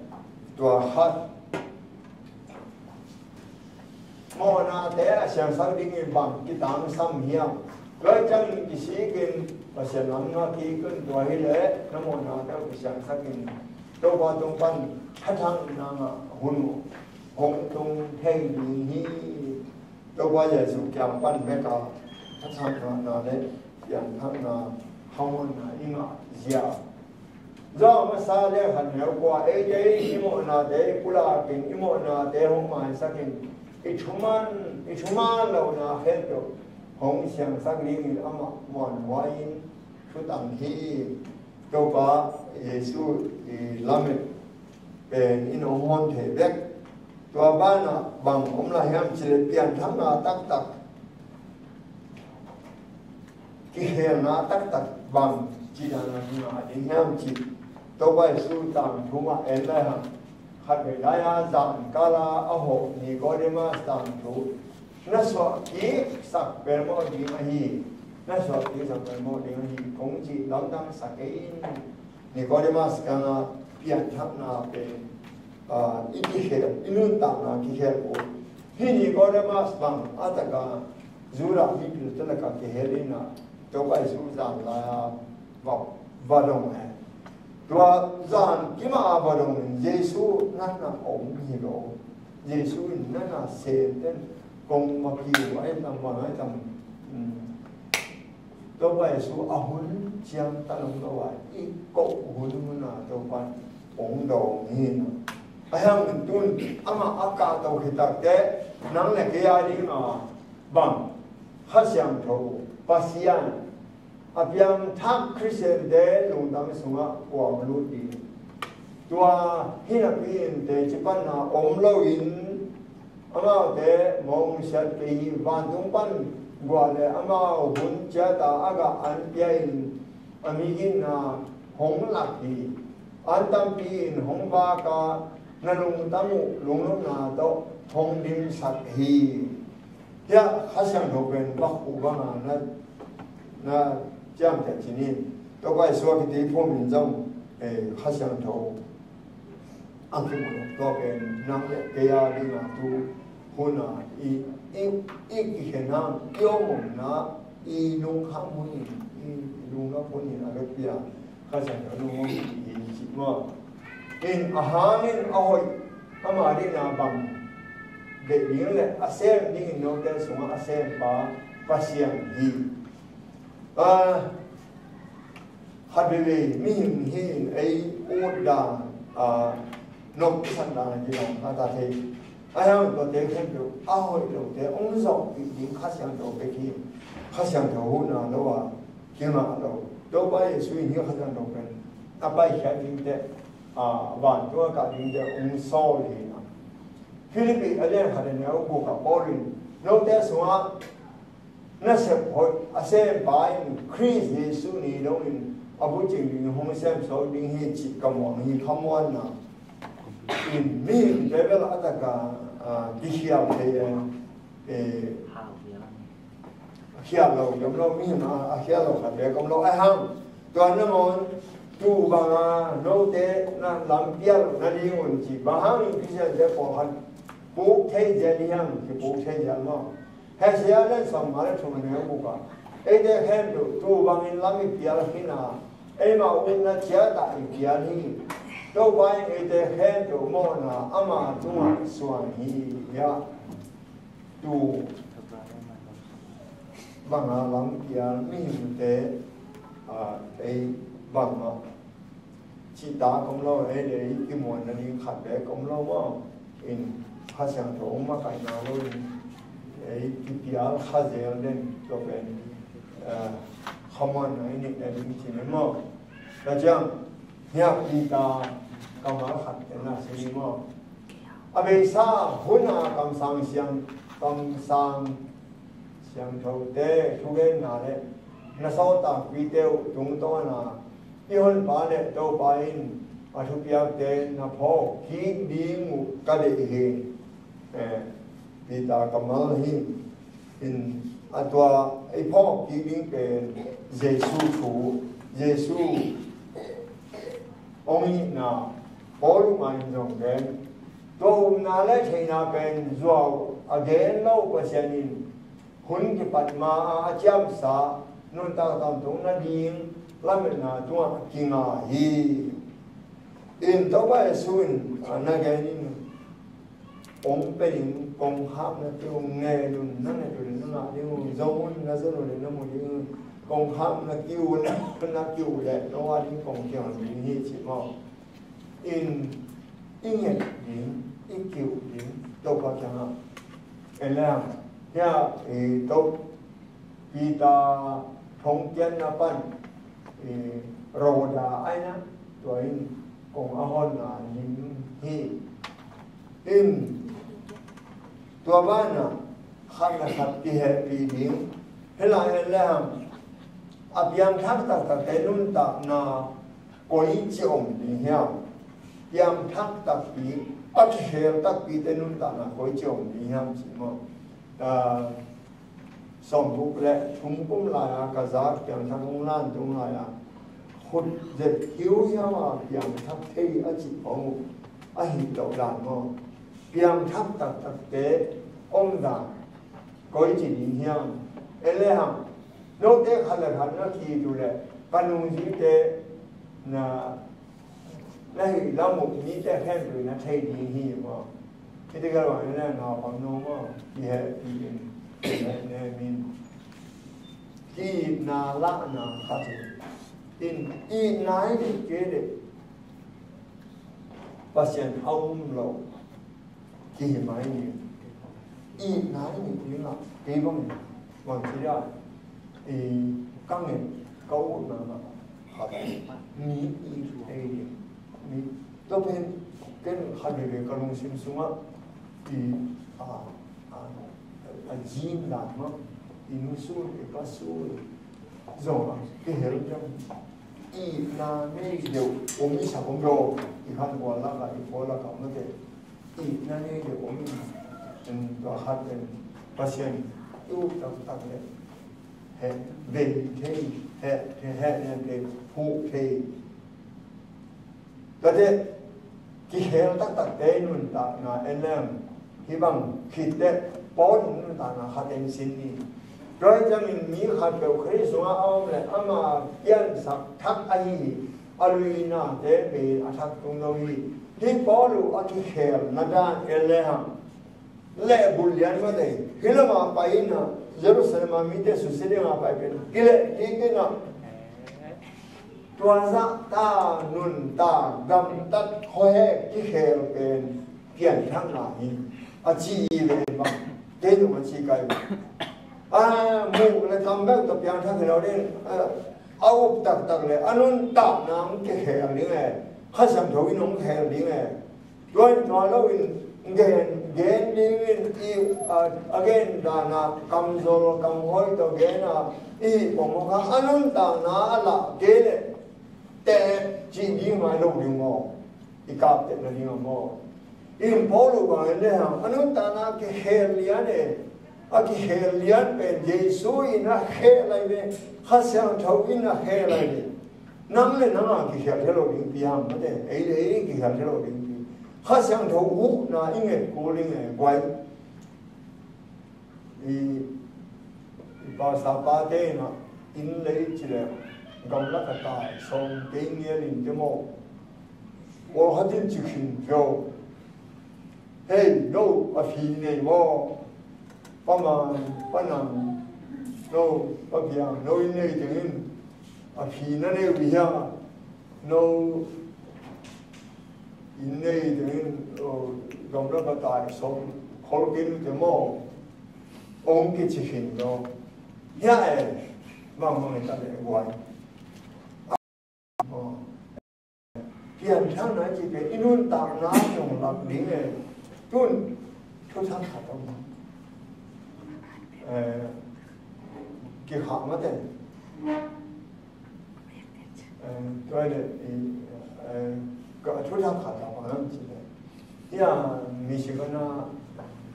tua khat. Mawhnate a siangsak dingin bang kitangsam hiam? Tua ciangin kisikin Pasian lam ngah kik un. Tua hileh na mawhnate uh kisiangsakin Topa tung pan thathangna ngah hun uh hong tung thei ding hi. Topa Jesu kiang pan bek a thathangna le piangthakna, khamuanna i ngah zia. Johan a lian khat, a neu kua, eite in i mawhnate i pulakin, i mawhnate hong maisakin, i thuman, i thuman lohna khempeuh hong siangsak dingin amah muanhuai-in thutang hi. Topa Jesu i lamet pen in hong hon thei bek. Tua banah bang om lai hiam cih leh pianthakna taktak, kikhelna taktak bang ci dan a ngah ding hiam cih Topa Jesu tangthu mah en lai hang. Khatvei lai-a zan kala a hawh Nicodemus tangthu, na suah kiksak pelmawh ding ahi, na suah kiksak pelmawh ding ahi, kong cih lamdang sa kei in. Nicodemus kiangah pianthakna pen, ah, i kikhel, i nuntakna kikhel uh. Hih Nicodemus bang a takah Judah mipil te lakah kihel in ah, Topa Jesu zan lai-a va, va dong e. Tua zan kimah a va dong in Jesu natna om hi lo. Jesu in natna sem ten kong va kiu ai tam, va ai tam. Topa Jesu a hun ciang ta lo lo a, i koh hun hun a Topa hong dawng hi na. A hiang tun amah a kahto khit takteh nang le kei a ding a bang Kha Siangtho Pasian a piangthak Khristiante lungtang sungah kuang lut ding. Tua hi napi in teci panna om loin amaute mawng siat kei hi. Vantung pan guah le amau hun ciat a a gah an pia in a migitna hong lak hi. An tampi in hong vak a na lungtang uh lunglutna tawh hong dimsak hi. Hiah Kha Siangtho pen vakhu banga na, na ciamteh cin in, Topa Jesu a kiti phumin zong, eh, Kha Siangtho a kimu lo. Tua pen nang le kei a dingin tu hun a i, i, i kikhen hang, i om omna, i lungkham hun in, i lungkham hun in a vekpi a Kha Siangtho nung om hi ci maw. In a hangin a hoih, ama dingin a bang deih ding le a sem dingin note sungah a sempa Pasian hi. Ah, khat veivei mihing hi in ei ut dan, ah, nopsakna hi lo, a ta thei. A hiang tuate khempeuh a hoih lote hong zawhpih ding Kha Siangtho bek hi. Kha Siangtho huhna lo a kingah lo. Topa Jesu in hih Kha Siangtho pen a paikhiat dingte, a, vantung a kah dingte hong sawl hi na. Philippi a lian khat a neu guk ah Paul in, note sungah nasep hoih a sempa in Khrist Jesu ni dongin a bucing ding hong semsawl ding hi cih ka muang hi. Khamuanna in mihingte bel a taka, a, kikhial thei e. Eh, a khial lo om lo, mihing a, a khial lo khat bek om lo. Ahi hang, tua nangawn, tu banga note na lampial nading un ci, bang hangin Khristiante pawlkhat puk thei zel hiam, kipuk thei zel maw? Hesaya lian sawmnga le thum a neu guk ah, eite khempeuh tu bangin lam i pial hi na, eimah utna ciatah i pial hi. Topa in eite khempeuh mawhna ama tungah suan hi, hiah. Tu banga lampial mihingte, a, ei bangmah cihtak om lo, ei le ei kimuanna ding khat bek om lo maw? In Kha Siangtho hong makaihna lo in ei kipial kha zel den, tua pen, a, khamuanna i neihna ding ci ni maw? Tua ciang, hiah Peter kammal khat pen na si ni maw? A beisa hun a kamsang siang, kamsang siangthote thugenna le na sawltakpite uh tungtawn a i Honpa le Topa in a thupiakte na phawk kik ding uh ka deih hi. Eh, Peter kammal hi. In a tua i phawk kik ding pen Jesu thu, Jesu hong itna, Paul mah in zong gen. Tua upna le theihna pen zuau a gen lo Pasian in hun kipat ma a a ciamsa nuntak tamtung nading lametna tungah kinga hi. In Topa Jesu in a na gen in, hong pe ding, kongkhakna kiu, ngen un, na nget uh le na ngah ding uh, zong un, na zon uh le na mu ding uh, kongkhakna kiu, na kiu le na wa ding kong kiang ding hi ci maw? In i nget ding, i kiu ding, Topa kiangah. En leng, hiah, eh, Topa Peter thongkiatna pan, eh, Roda aina, tua in kong a honna lim hi. In tua banah khat le khat kihehpih ding. Hih lai en leng a piangthak taktakte nuntakna koici om ding hiam? Piangthak takpi, a kikhel takpite nuntakna koici om ding hiam ci maw? Ah, sawmguk le thum kum lai-a ka zak piangthak hong lan tung lai-a, khut zet hiuhiau a piangthak thei a cih khawng uh ahih loh dan maw? Piangthak taktakte om dan koici ding hiam? En lehang, note khat le khat na ki-it uh leh ka nungzuite na na hih lam uh mite khempeuh in a thei ding hi maw? Hih ti ka lo in le naupang no maw? Kihehpih in, kihehnem in, ki-itna lahna khat in, itna i neih kei leh Pasian a um lo. Kihi mai ni. Itna i neih ding ah, kei bang, bang ci dia, i ka ngen, ka utna mah khat, mi it thei ding. Mi, tua pen ken khat veve ka lungsim sungah, i, a, a, a zi dan mah, i nu sul, i pa sul zong ah kihel ciang, itna nei deuh om i sak om lo, i khankuan lakah, i khawl lakah mate. Itna nei deuh om in, tua khat pen Pasian i up taktak leh heh bei thei, heh, heh, heh, heh, huh thei. Tuate kikhel taktakte nuntakna en leng, hih bang khitteh Paul nuntakna khat en sin ni. Tua hi ciangin mi khatpeuh Khrih sungah a om leh ama piansak thak ahi hi. A luinate pen a thak tung lo hi. Hih Paul uh a kikhelna dan en lehang, lehbulh lian mate, hih lamah pai in ah, Jerusalem ah mite susia dingah pai pen kileh kik in ah, tua zahta nuntak gamtat khuahek kikhel pen pianthakna hi, a ci hi ve bang, kei zong a ci kai ve. A muh le tam bek tawh piangthak hi lo ding, a, a up taktak le a nuntakna hong kikhel ding e, Kha Siangtho in hong khel ding e. Tua in tua lo in gen, gen ding in i, a, a gen dan a kamzawl kamhawi tawh gen a, i pom kha a nuntakna a lah kei leh teh cih ding ngai lo ding maw? I kaptehna ding a maw? In Paul uh bang en lehang, a nuntakna kikhel lian e. A kikhel lian pen Jesu in a khel lai ve, Kha Siangtho in a khel lai ve. Nang le nang a kikhel thei lo ding pi hiam, mate, ei le ei kikhel thei lo ding pi. Kha Siangtho huhna i nget kul ding e, guai. I, i pastor pate in a, inn lei ci le, gamlak a tai sawm kei ngial in te maw. Pawlkhat in ci khin pio. Hei, no, a phi nei maw? Pa Mang, Pa Nang, no, Pa Piang, no inn nei tengin a phi na nei uh hi hang a, no inn nei tengin, oh, gamlak a tai sawm khol kei nu te maw? Ong kici khin lo. Hia e, bangmang i ta le guai. Pianthakna cih pen i nuntakna zong lak ding e. Tun thuthang khat om. Eh, kikhah mate. Eh, tua le i, eh, ka thuthang khat a bang lam cih le. Ia, Michigan a,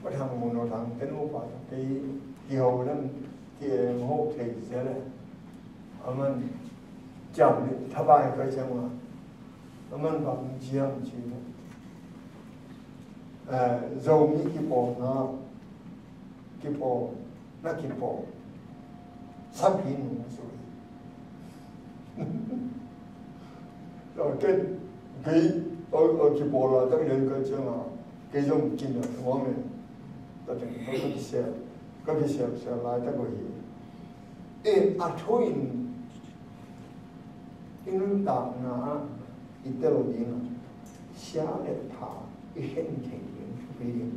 Pa Thang Mun, Pa Thang Ten Upa, kei kiho lam, ki eng ho thei sia le. Aman ciam le thabai ka ciam a. Aman bang ciam ci le. Eh, Zomi kipawlna, kipawl, na kipawl. Sapi nung sui. Tua ken, kei, a, a kipawl a tak lian ka ciang a, kei zong kin a tuang e. Tua teng ka kisel, ka kisel, sel lai tak uh hi. E, a thu in, i nuntakna ah i tel ding a, sia le pha i khen thei ding thupi ding.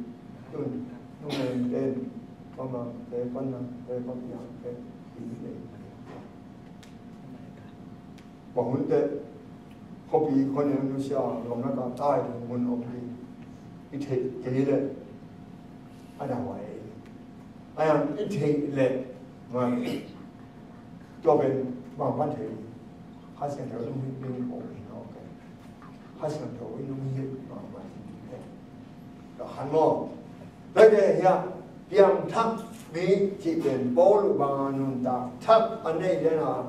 Tun, nungente in, Pa Mangte, Pa Nangte, Pa Piangte, i nei. Bang hun teh, khuapi khuaneu nusia, lawmna ka tai ding mun om ding. I theih kei leh, a dang huai. A yang i theih leh, man. Tua pen bang pan thei. Kha Siangtho lung hih ding ko hi no ke. Kha Siangtho i lung hih bang pan thei. Ka khan maw. Tua te hia, piangthak mi cih pen Paul bang a nuntak thak a nei lian a,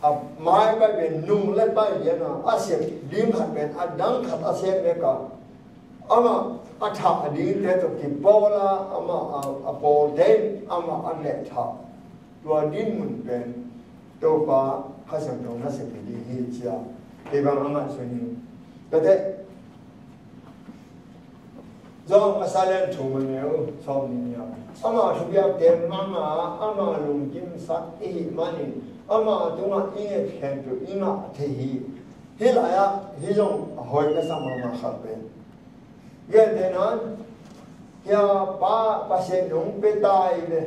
a mai pai pen nung le pai lian a, a sep lim khat pen a dang khat a sep mek a. Amah a thah dingte tawh kipawl a, amah a, a pawlte in amah a leh thah. Tua dinmun pen Topa Kha Siangtho nasep hi ding hi cia. Kei bang a ngaihsun hi. Tate zong a Silent Thumaneu sawm nih nia. Ama thupiakte manga, ama lungkimsak i hih manin, ama tungah i ngetkhempeuh i ngah thei hi. Hih lai-ah hih zong a hoih ka sa mahmah khat pen, gentehna in, hia pa Pasian in hong pia ta hi ve.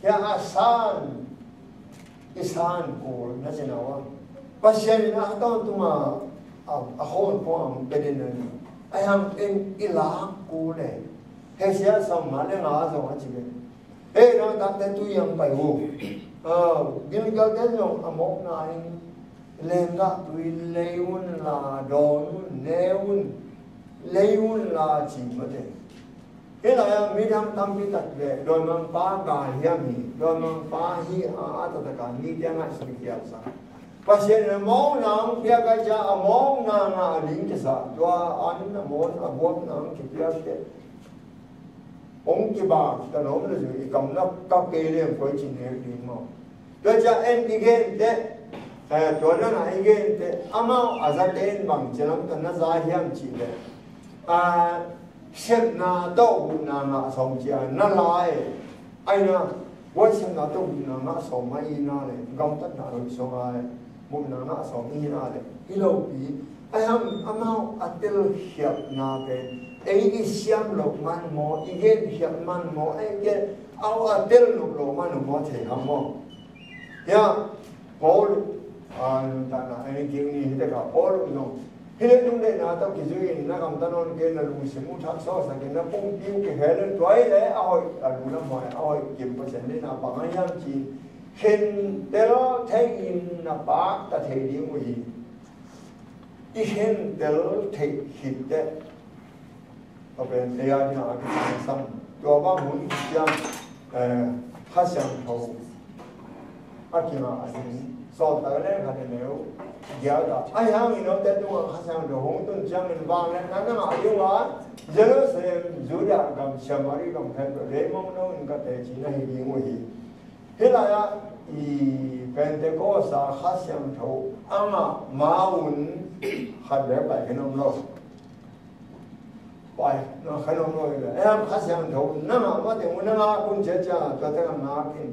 Hia a san, i san kul na ci na uh a, Pasian in a tawntung a, a, a khawnpua hong pia den a ni. A hiang in i lak kul e. Hei sia sawm nga le nga zong a ci ve. Hei, nang takte tui ang pai uh. Ah, Gilgal te zong a mawkna in, lenggah tui lei un la, dawn un, ne un, lei un la, ci mate. Hih lai-ah midang tampi tak le, dawimangpa gal hiam hi, dawimangpa hi a, a taktak a mite a ngaihsun khial sa. Pasian in a mawkna hong piak a, cia a mawkna ngah ding kisa, tua an a mawn a buakna hong kipiak te. Hong kibang ta nuam lo zong i kam na kap kei leng koi ci nek ding maw? Tua cia en i gen teh, eh, tua na na i gen teh, amau a zate in bang ci lam ta na za hiam cih leh, ah, sepna tawh gupna ngah sawm cia na lai. Ai na, guai sepna tawh gupna ngah sawm mah i na leh, gamtatna hoih sawm ai. Mawhna ngah sawm i hi na leh hi lopi. A hiang amau a telkhialhna pen ei i siam loh man maw, i genkhialh man maw, ei ke au a tel loh loh man maw, thei ham maw? Hia, Paul, a, nuntakna ei kik ni hi teka Paul zong hi le nung le na tawh kizui in na gamta nawn ke na lungsim uh thak sawsak in na pumpi uh kikhel in tua hi le a hoih a lunglam hoih a hoih kim Pasian le na bang a hiam ci khentel thei in na pakta thei ding uh hi. I khentel theih khit teh, a pen ei a dingah a kisam Tua bang hun ciang, eh, Kha Siangtho a kingah a ding sawltak le khat a neu giat ah, ahi hangin note tungah Kha Siangtho hong tun ciangin vangliatna na ngah ding uh a, Jerusalem, Judea gam, Samaria gam khempeuh leimong dongin ka teci na hi ding uh hi. Hih lai-ah i Pentecost a Kha Siangtho a ngah ma-un khat bek pai khin om lo. Pai, na khen om lo hi ve. Em, Kha Siangtho na ngah ma teng uh na ngak un cia cia, tua teng a ngak in.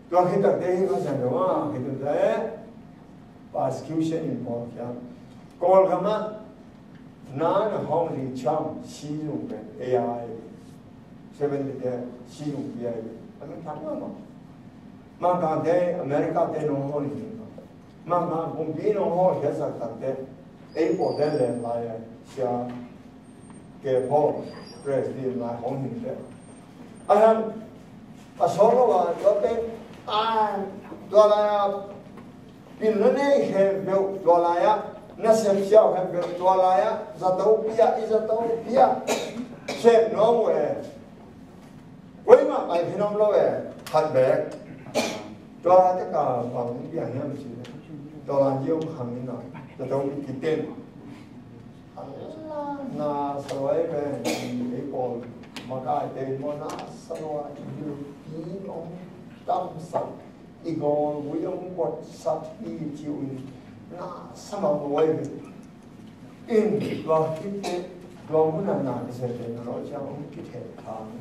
Tua khit takte hi Kha Siangtho a ngak khit takte persecution in bawl khia. Kawlgam ah na na hong li Trump, Xi Jinping, A I, Seventh Day, Xi Jinping, A I. A min phat mah mah. Mangkangte, America te nong hong li. Mangkang pumpi nong hong li sak takte. Ei pawlte len lai a, sia ke pawl, president lai hong li te. A hang, a solo a, tua pen, a, tua lai a, Pilna nei khempeuh tua lai-ah, nasep siau khempeuh tua lai-ah, zato piah, i zato piah, sem nuam uh e. Koimah pai phin om lo e, khat bek. Tua lai taka bang piang hiam ci le. Tua lai hi om khang in a, zato pi kiten. Na sa luai ve, ei pawl makaite in maw na sa luai, pi om tamsak. I gawl vui hong kuat sat hi ci uh in na sa mah mawi ve. In tua khit teh tua mun a na kizia teh na lo ciang hong kitheh thang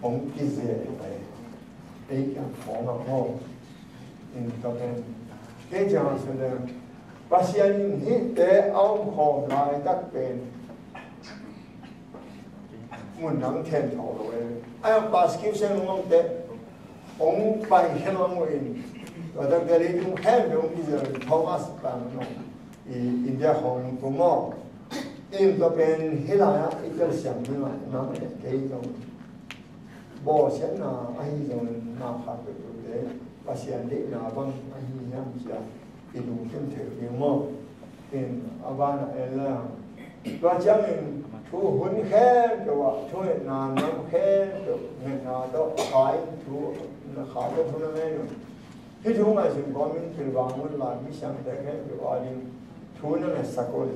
hong kizia teh ei kiang khawng a maw. In tua pen kei ciang a su leng Pasian in hihte a om khawm laitak pen mun nang then thaw lo e. Ai ang persecution hong om teh hong pai khem ang uh in. Tua tak te leitung khem pe hong kizel Thomas Bang no. I India hong tung maw. In tua pen hi lai ah i tel siam ding ah nang le kei zong. Bawlsiatna ahi zong na khat peuhpeuh te Pasian deihna bang ahi hiam cia i lungkim theih ding maw? In a ban ah en le hang. Tua ciangin thu hun khempeuh ah, thu ngetna nam khempeuh ngetna tawh kha in thu na kha tawh thu na ngen un. Hih thu ngaihsun kawmin pilvang un la mi siangtho khempeuh a ding thu na ngetsak un.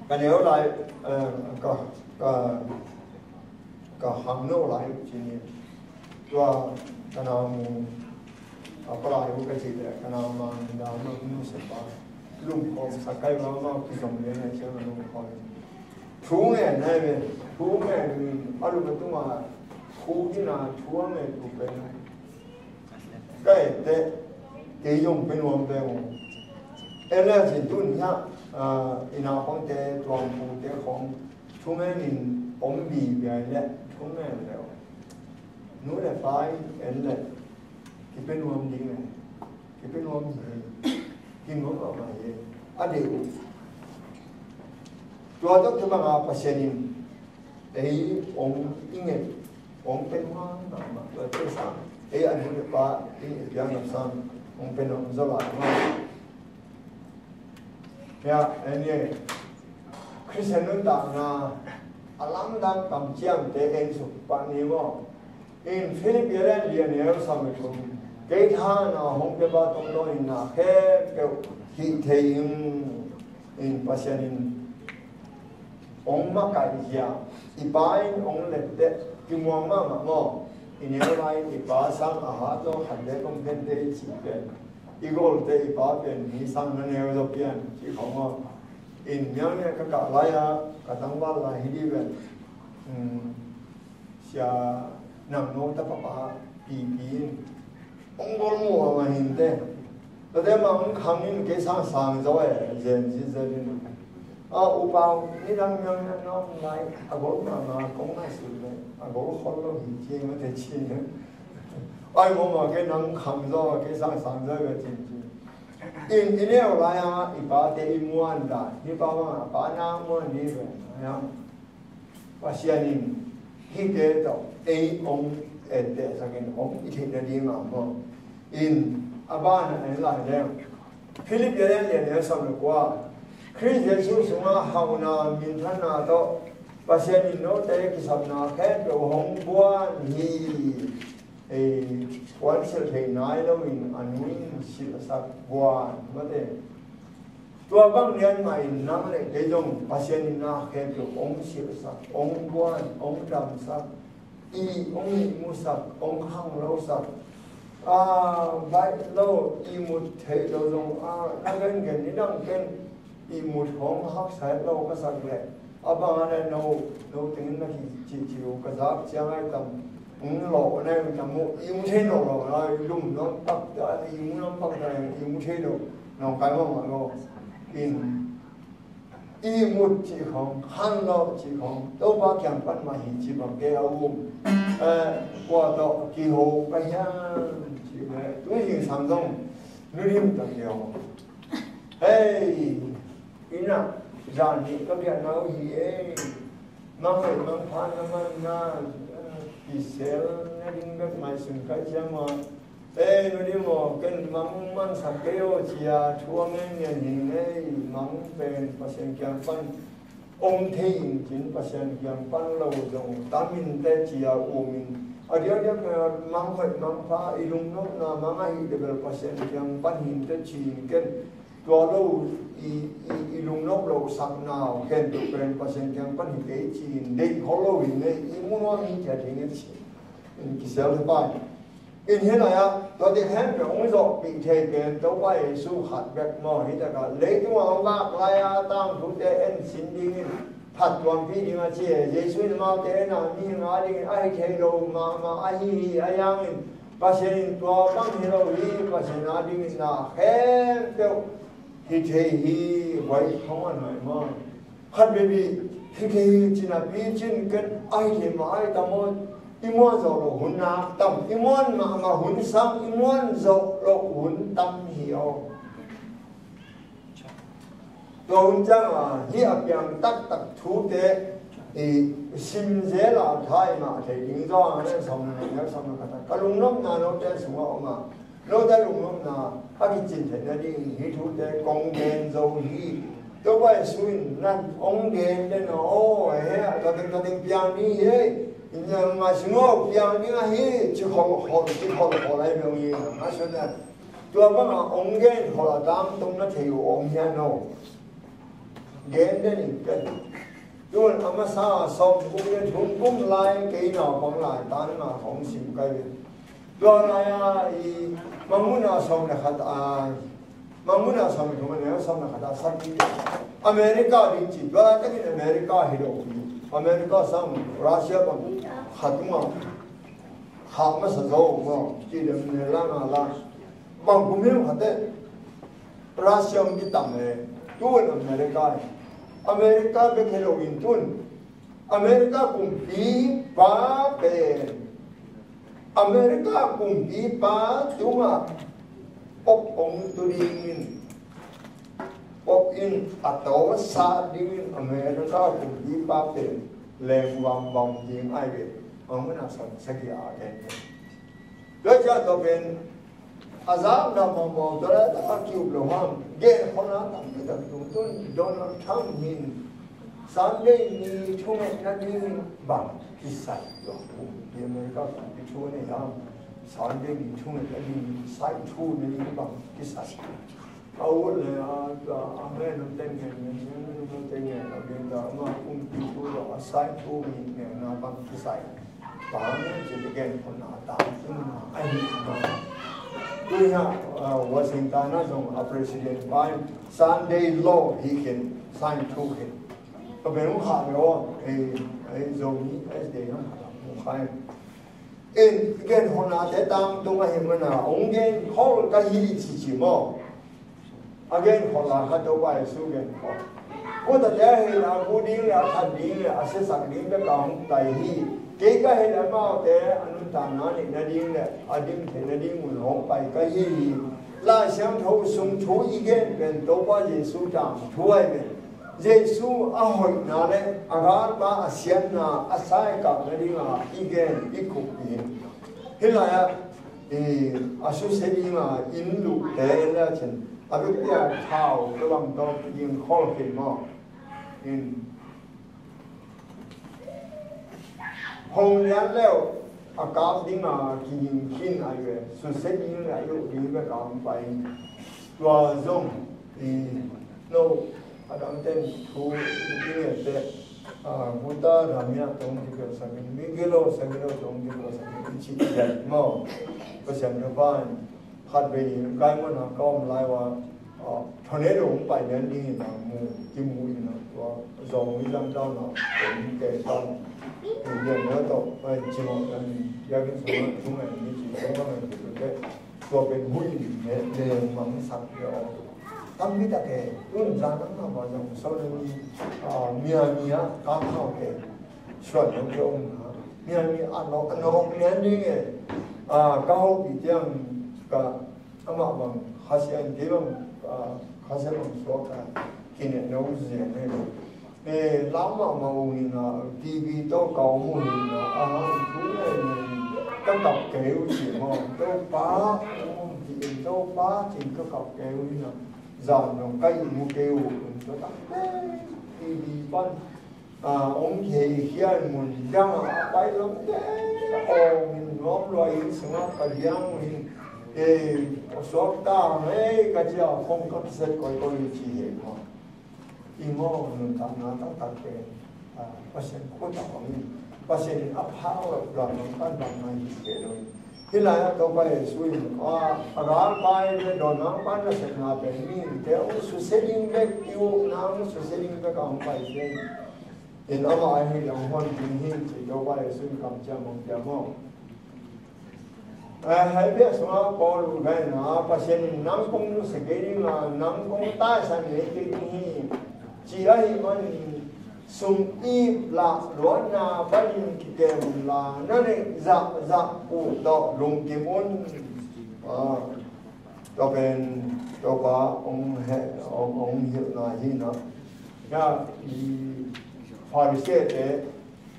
Ka neu lai, eh, ka, ka, ka hang no lai uh ci ni. Tua ka nau mu, a palai uh ka ci le, ka nau ma, nau ma mu se pa. Lum khawm sa kai ma ma kizom le na ciang lum khawm. Thu ngen nai ve, thu ngen a lum a tung a, thu dina, thu a ngen tu pen. Ka et teh kei zong pe nuam veng uh. En le cin tun hiah, ah, i naupangte tuangpute khawng thungen in om bibia in le thungen le uh. Nu le pa in en le kipe nuam ding le kipe nuam hi. Kinuam mahmah hi. A deih uh. Tua tawh kibang a Pasian in ei hong i nget hong pen hua mahmah tua te sang ei a nu le pa i nget piang lam sang hong pen hong zaw lai mah. Hia en ye Christian nuntakna a lamdang kamciamte en suk pah ni maw? In Philippi a lian li a neu sawm le thum. Kei tha na hong pia pa tungtawn in na khempeuh hih thei ing. In Pasian in hong makaih zia i pa in hong let teh kimuang mahmah maw? I neu lai in i pa sang a hat lo khat le kong khen teh i cih pen i gol teh i pa pen mi sang na neu zaw pian cih khawng maw? In miang nia ka kah lai a ka tangval lai hi dih ven. Sia nang no ta papa pipi in hong gol mu a ma hin te. Tate ma hong khang in kei sang sang zaw e zen zi zen in. A upa ni dang miang na nong lai a gol ma ma kong na sul le a gol khol lo hi ci ma te ci. Ai mo ma kei nang khang zaw kei sang sang zaw e cin ci. In i neu lai a i pa te i muan da ni pa ma pa na muan ni ve. Pasian in hihte tawh ei hong ettehsak in hong i theih nading a maw? In a ban ah en lai leng Philippi a lian lian sawm le kua Khrist Jesuh sungah hauhna minthanna tawh Pasian in note kisapna khempeuh hong guan hi. Ei, puan silh thei nai loin a nu in silhsak guan mate. Tua bang lian mah in nang le kei zong Pasian in na khempeuh hong silhsak, hong guan, hong damsak, i hong ihmusak, hong khanglosak. A, baih lo, ihmut theih lo zong a, na gengen ni dang ken ihmut hong haksa het lo ka sak leh a bang a le no, no tengin na ki cihcih uh ka zak ciang ai tam. Hong lawh na ing tam uh, ihmu thei lo lo na, lum nuam pak ta, ihmu nuam pak ta, ihmu thei lo. Nong kai mawh mawh lo. In ihmut cih khong, khangloh cih khong, Topa kiang pan mah hi cih bang kei a um. Eh, kua tawh kiho ka hiam cih leh, tu zingsang zong nu lim ta kei aw. Hei, inn ah zan nih ka biakna uh hi ei. Mang hoih mang pha na manna, kisel na ding bek maisun kai ciang maw. Ei, nu lim aw, ken mang mansak kei aw ci-a thu a ngen ngen hi ing ei. Mang pen Pasian kiang pan om thei in cin, Pasian kiang pan lo zong tam in teh ci-a um in. A diakdiak mang hoih mang pha, i lungnopna mang ahih leh bel Pasian kiang pan hi in teh ci in ken. Tua lo i, i, i lungnop loh sakna uh khempeuh pen Pasian kiang pan hi kei ci-in deih khol lo in ei, i mu nuam hi ci-a thei ngen ci. In kisel hi pai. In hi lai-ah tuate khempeuh hong zawhpih thei pen Topa Jesu khat bek maw. Hi takah leitungah hong vak lai-a tangthute en sin dingin phattuampih ding a ci e. Jesu in amaute en a, mihing a dingin a hi thei lo mahmah ahi hi. A hiangin Pasian in tua bang hi lo hi. Pasian a dingin na khempeuh hi thei hi. Huai thong a nuai maw. Khat veve hi thei hi cin a pi cin ken a hi thei mah ai tam aw. I muan zawh loh hun nak tam, i muan mahmah hun sang, i muan zawh loh hun tam hi aw. Tua hun ciang a hih a piang taktak thute i sim zel a thai mah thei ding zaw a, na sawm na, na sawm na khat a ka lungnopna note sungah om a. Note lungnopna a kicin theihna ding hih thute kong gen zo hi. Topa Jesu in na hong gen den aw, he, tua teng tua teng piang ding hi ei. Ngaihsun aw, piang ding ahi ci kholkhol, ci kholkhol ahi meng hi. Ngaihsun a, tua bangah hong gen khol a tangtung na thei uh om hian aw. Gen den in ken. Tun a masa sawmguk le thum kum lai kei naupang lai tan ma hong sim kai ve. Tua lai-a i Mangmuna sawm le khat a, Mangmuna sawm le thum a neu sawm le khat a saki America ding ci. Tua lai takin America hi lo hi. America sang Russia bang khat ung a, khak masa zo maw, ci dem ne la nga la. Bang kum hi lo khat e. Russia hong kitam e. Tun America hi. America bek hi lo in tun America kumpipa pen, America kumpipa tungah pop hong tu dingin, pop in a tawsa dingin America kumpipa pen leng vamvam ding ai ve. Mangmuna sawm sagih a gen pen. Tua ciang tua pen a zakna mawngmawng tua laitak a ki-up lo hang, genkholhna tampi tak tungtun Donald Trump hin Sunday ni thungetna ding bang kisai lo. Kumpi America kumpi thu nei hang, Sunday ni thungetna ding sai thu nei ding bang kisai. A ut le a, a, a ngen nong teng ngen, ngen nong teng ngen, a gen ta, ama kumpi thu lo, a sai thu mi ngen na bang kisai. Bang ngen ci te gen ko na ta, tung na, a hi na. Tui ha, a, Washington na zong a president pai, Sunday law hi ken, sai thu ken. Ka ben hong kha lo, ei, ei, Zomi, ei, de hong kha, hong kha. In, genkholhna te tangtung ahih mana hong genkhol ka hi ci ci maw. A genkholhna khat Topa Jesu genkhol. Kutate ahih leh a gu ding leh a that ding leh a siasak ding bek a hong pai hi. Kei ka hih leh amaute a nuntakna neihna ding leh a dim theihna ding un hong pai ka hi hi. Lai Siangtho sung thu i gen pen Topa Jesu tangthu ahi pen. Jesu a hoihna le a galpa a siatna a saikakna dinga i gen i kup hi. Hih lai-ah, i, a susia dinga inn luhte en le cin a bikpia thau tabang tawh ding khol khin maw? In Hong lian leu a kap ding a kiging khin a hi ve. Susia ding le a yoh ding bek a hong pai. Tua zong i no a dangten thu i ngen teh, a, Buddha Ramya tong kipelsak in, Miguelo Sagilo tong kipelsak in, i cih lian maw. Pasian thupha in khatvei in kai muan a ka om lai ua, a, tornado hong pai lian ding in a mu, kimu in a tua zong i zang down a, hong kei down. I lian na tawh, pai cimawh lian in, biakinn sung a, sung a, mi ci sung a, mi ci sung a, tua pen hui in, ne, ne, mangsak lian. Tampi tak e, tun zan ang a ma zong so le mi, a, mia, mia, ka khau ke. Suan lo ke om na. Mia mi a no, a no, mia ni nge. A, ka hopih ciang ka, amah bang, Kha Sian kei bang, a, Kha Sian bang suak a, kine no zia ne lo. E, lau mahmah uh hi na, T V tawh ka om uh hi na, a hang thu nge nge, ka kap kei uh ci maw. Topa, um, ci in Topa, ci in ka kap kei uh hi na. Zan dong ka ih mu kei uh, um, tua tak, e, T V pan. A, hong kihei khial mun dang a pai lam te, a, hong in nuam lua inn sungah ka liang uh hi, e, a suak ta, e, ka ci a, khong ka kiset koikoi ci hi maw. I maw nuntakna taktak pen, a, Pasian khut ah hong in, Pasian in a phak lo, dawn hong pan bang mai hi kei lo. Hih lai-ah Topa Jesuh in, a, a galpai le dawnna pan nasepna pen mihingte hong susia ding bek, i ukna hong susia ding bek a hong pai sia in, amah ahi leh hong hon ding hi, ci Topa Jesuh in kamciam hong pia maw. A, hih bek sungah Paul in, Pasian in nang kong nusia kei ding a, nang kong taisan ngei kei ding hi, ci ahih manin sum ip lah luatna panin kikem unla, na neih zahzah uh tawh lungkim un. A, tua pen Topa hong he, hong, hong hilhna hi na. Na, i Pharisee-te,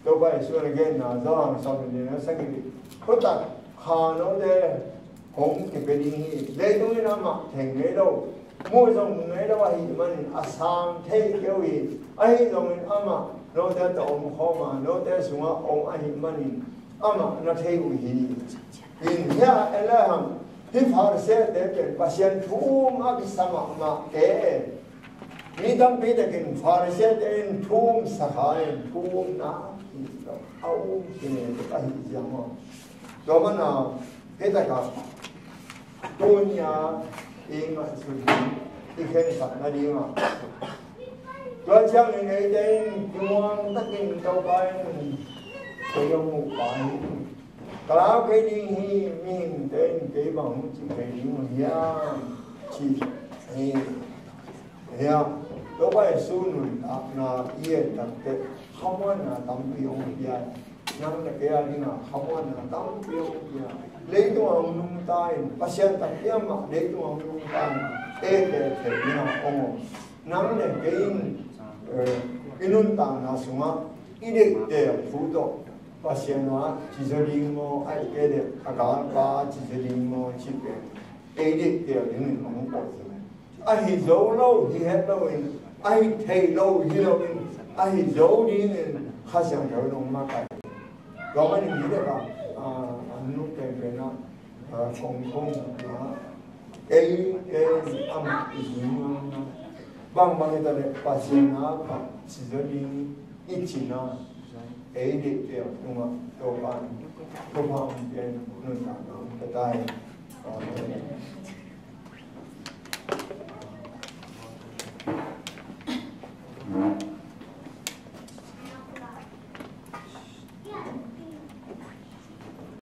Topa Jesuh na genna, Johan sawm le nih na sagih, thutak kha note hong kipia ding hi. Leitung in amah thei ngei lo, muh zong mu ngei lo ahih manin a sang thei kei uh hi. Ahi zongin amah note tawh om khawm a, note sungah om ahih manin amah na thei uh hi. In hia, e le hang, hih Pharisee-te pen Pasian thu um a kisa mahmah te. Mi tampi takin Pharisee-te in thu um sakha in thu um na hi lo. A um kine tuk ahi zia maw. Tua mana, hih takah tuni-a i ngaihsut ding, i khensat nadingah, tua ciangin eite in kimuang takin Topa in kei hong muh pa hi. Ka lau kei ding hi, mihingte in kei bang hong ci kei ding uh hiam, ci hi. Hiam, Topa Jesuh nuntakna i et tak teh khamuanna tampi hong pia. Nang le kei a dingah khamuanna tampi hong pia. Leitung a hong nungta in, Pasian takpi mah leitung a hong nungta in, eite thei dingah hong om. Nang le kei in, eh, i nuntakna sungah i deihtel thu tawh Pasian a cizaw ding maw, ahih kei leh a galpa cizaw ding maw, cih pen ei deihtel dingin hong pawt hi. Ahi zo lo hi het loin, ahi thei lo hi loin, ahi zo dingin Kha Siangtho in hong makaih. Tua manin hi leh ka, a, a nu penpen ah, a, kong kong, a, ei, ei, amah i zui ngang ngang. Bangbang hi ta leh Pasian a, a, cizaw ding i cihna, ei deihtel tungah Topa in thupha hong pia in, nuntakna hong pia ta hen. Amen.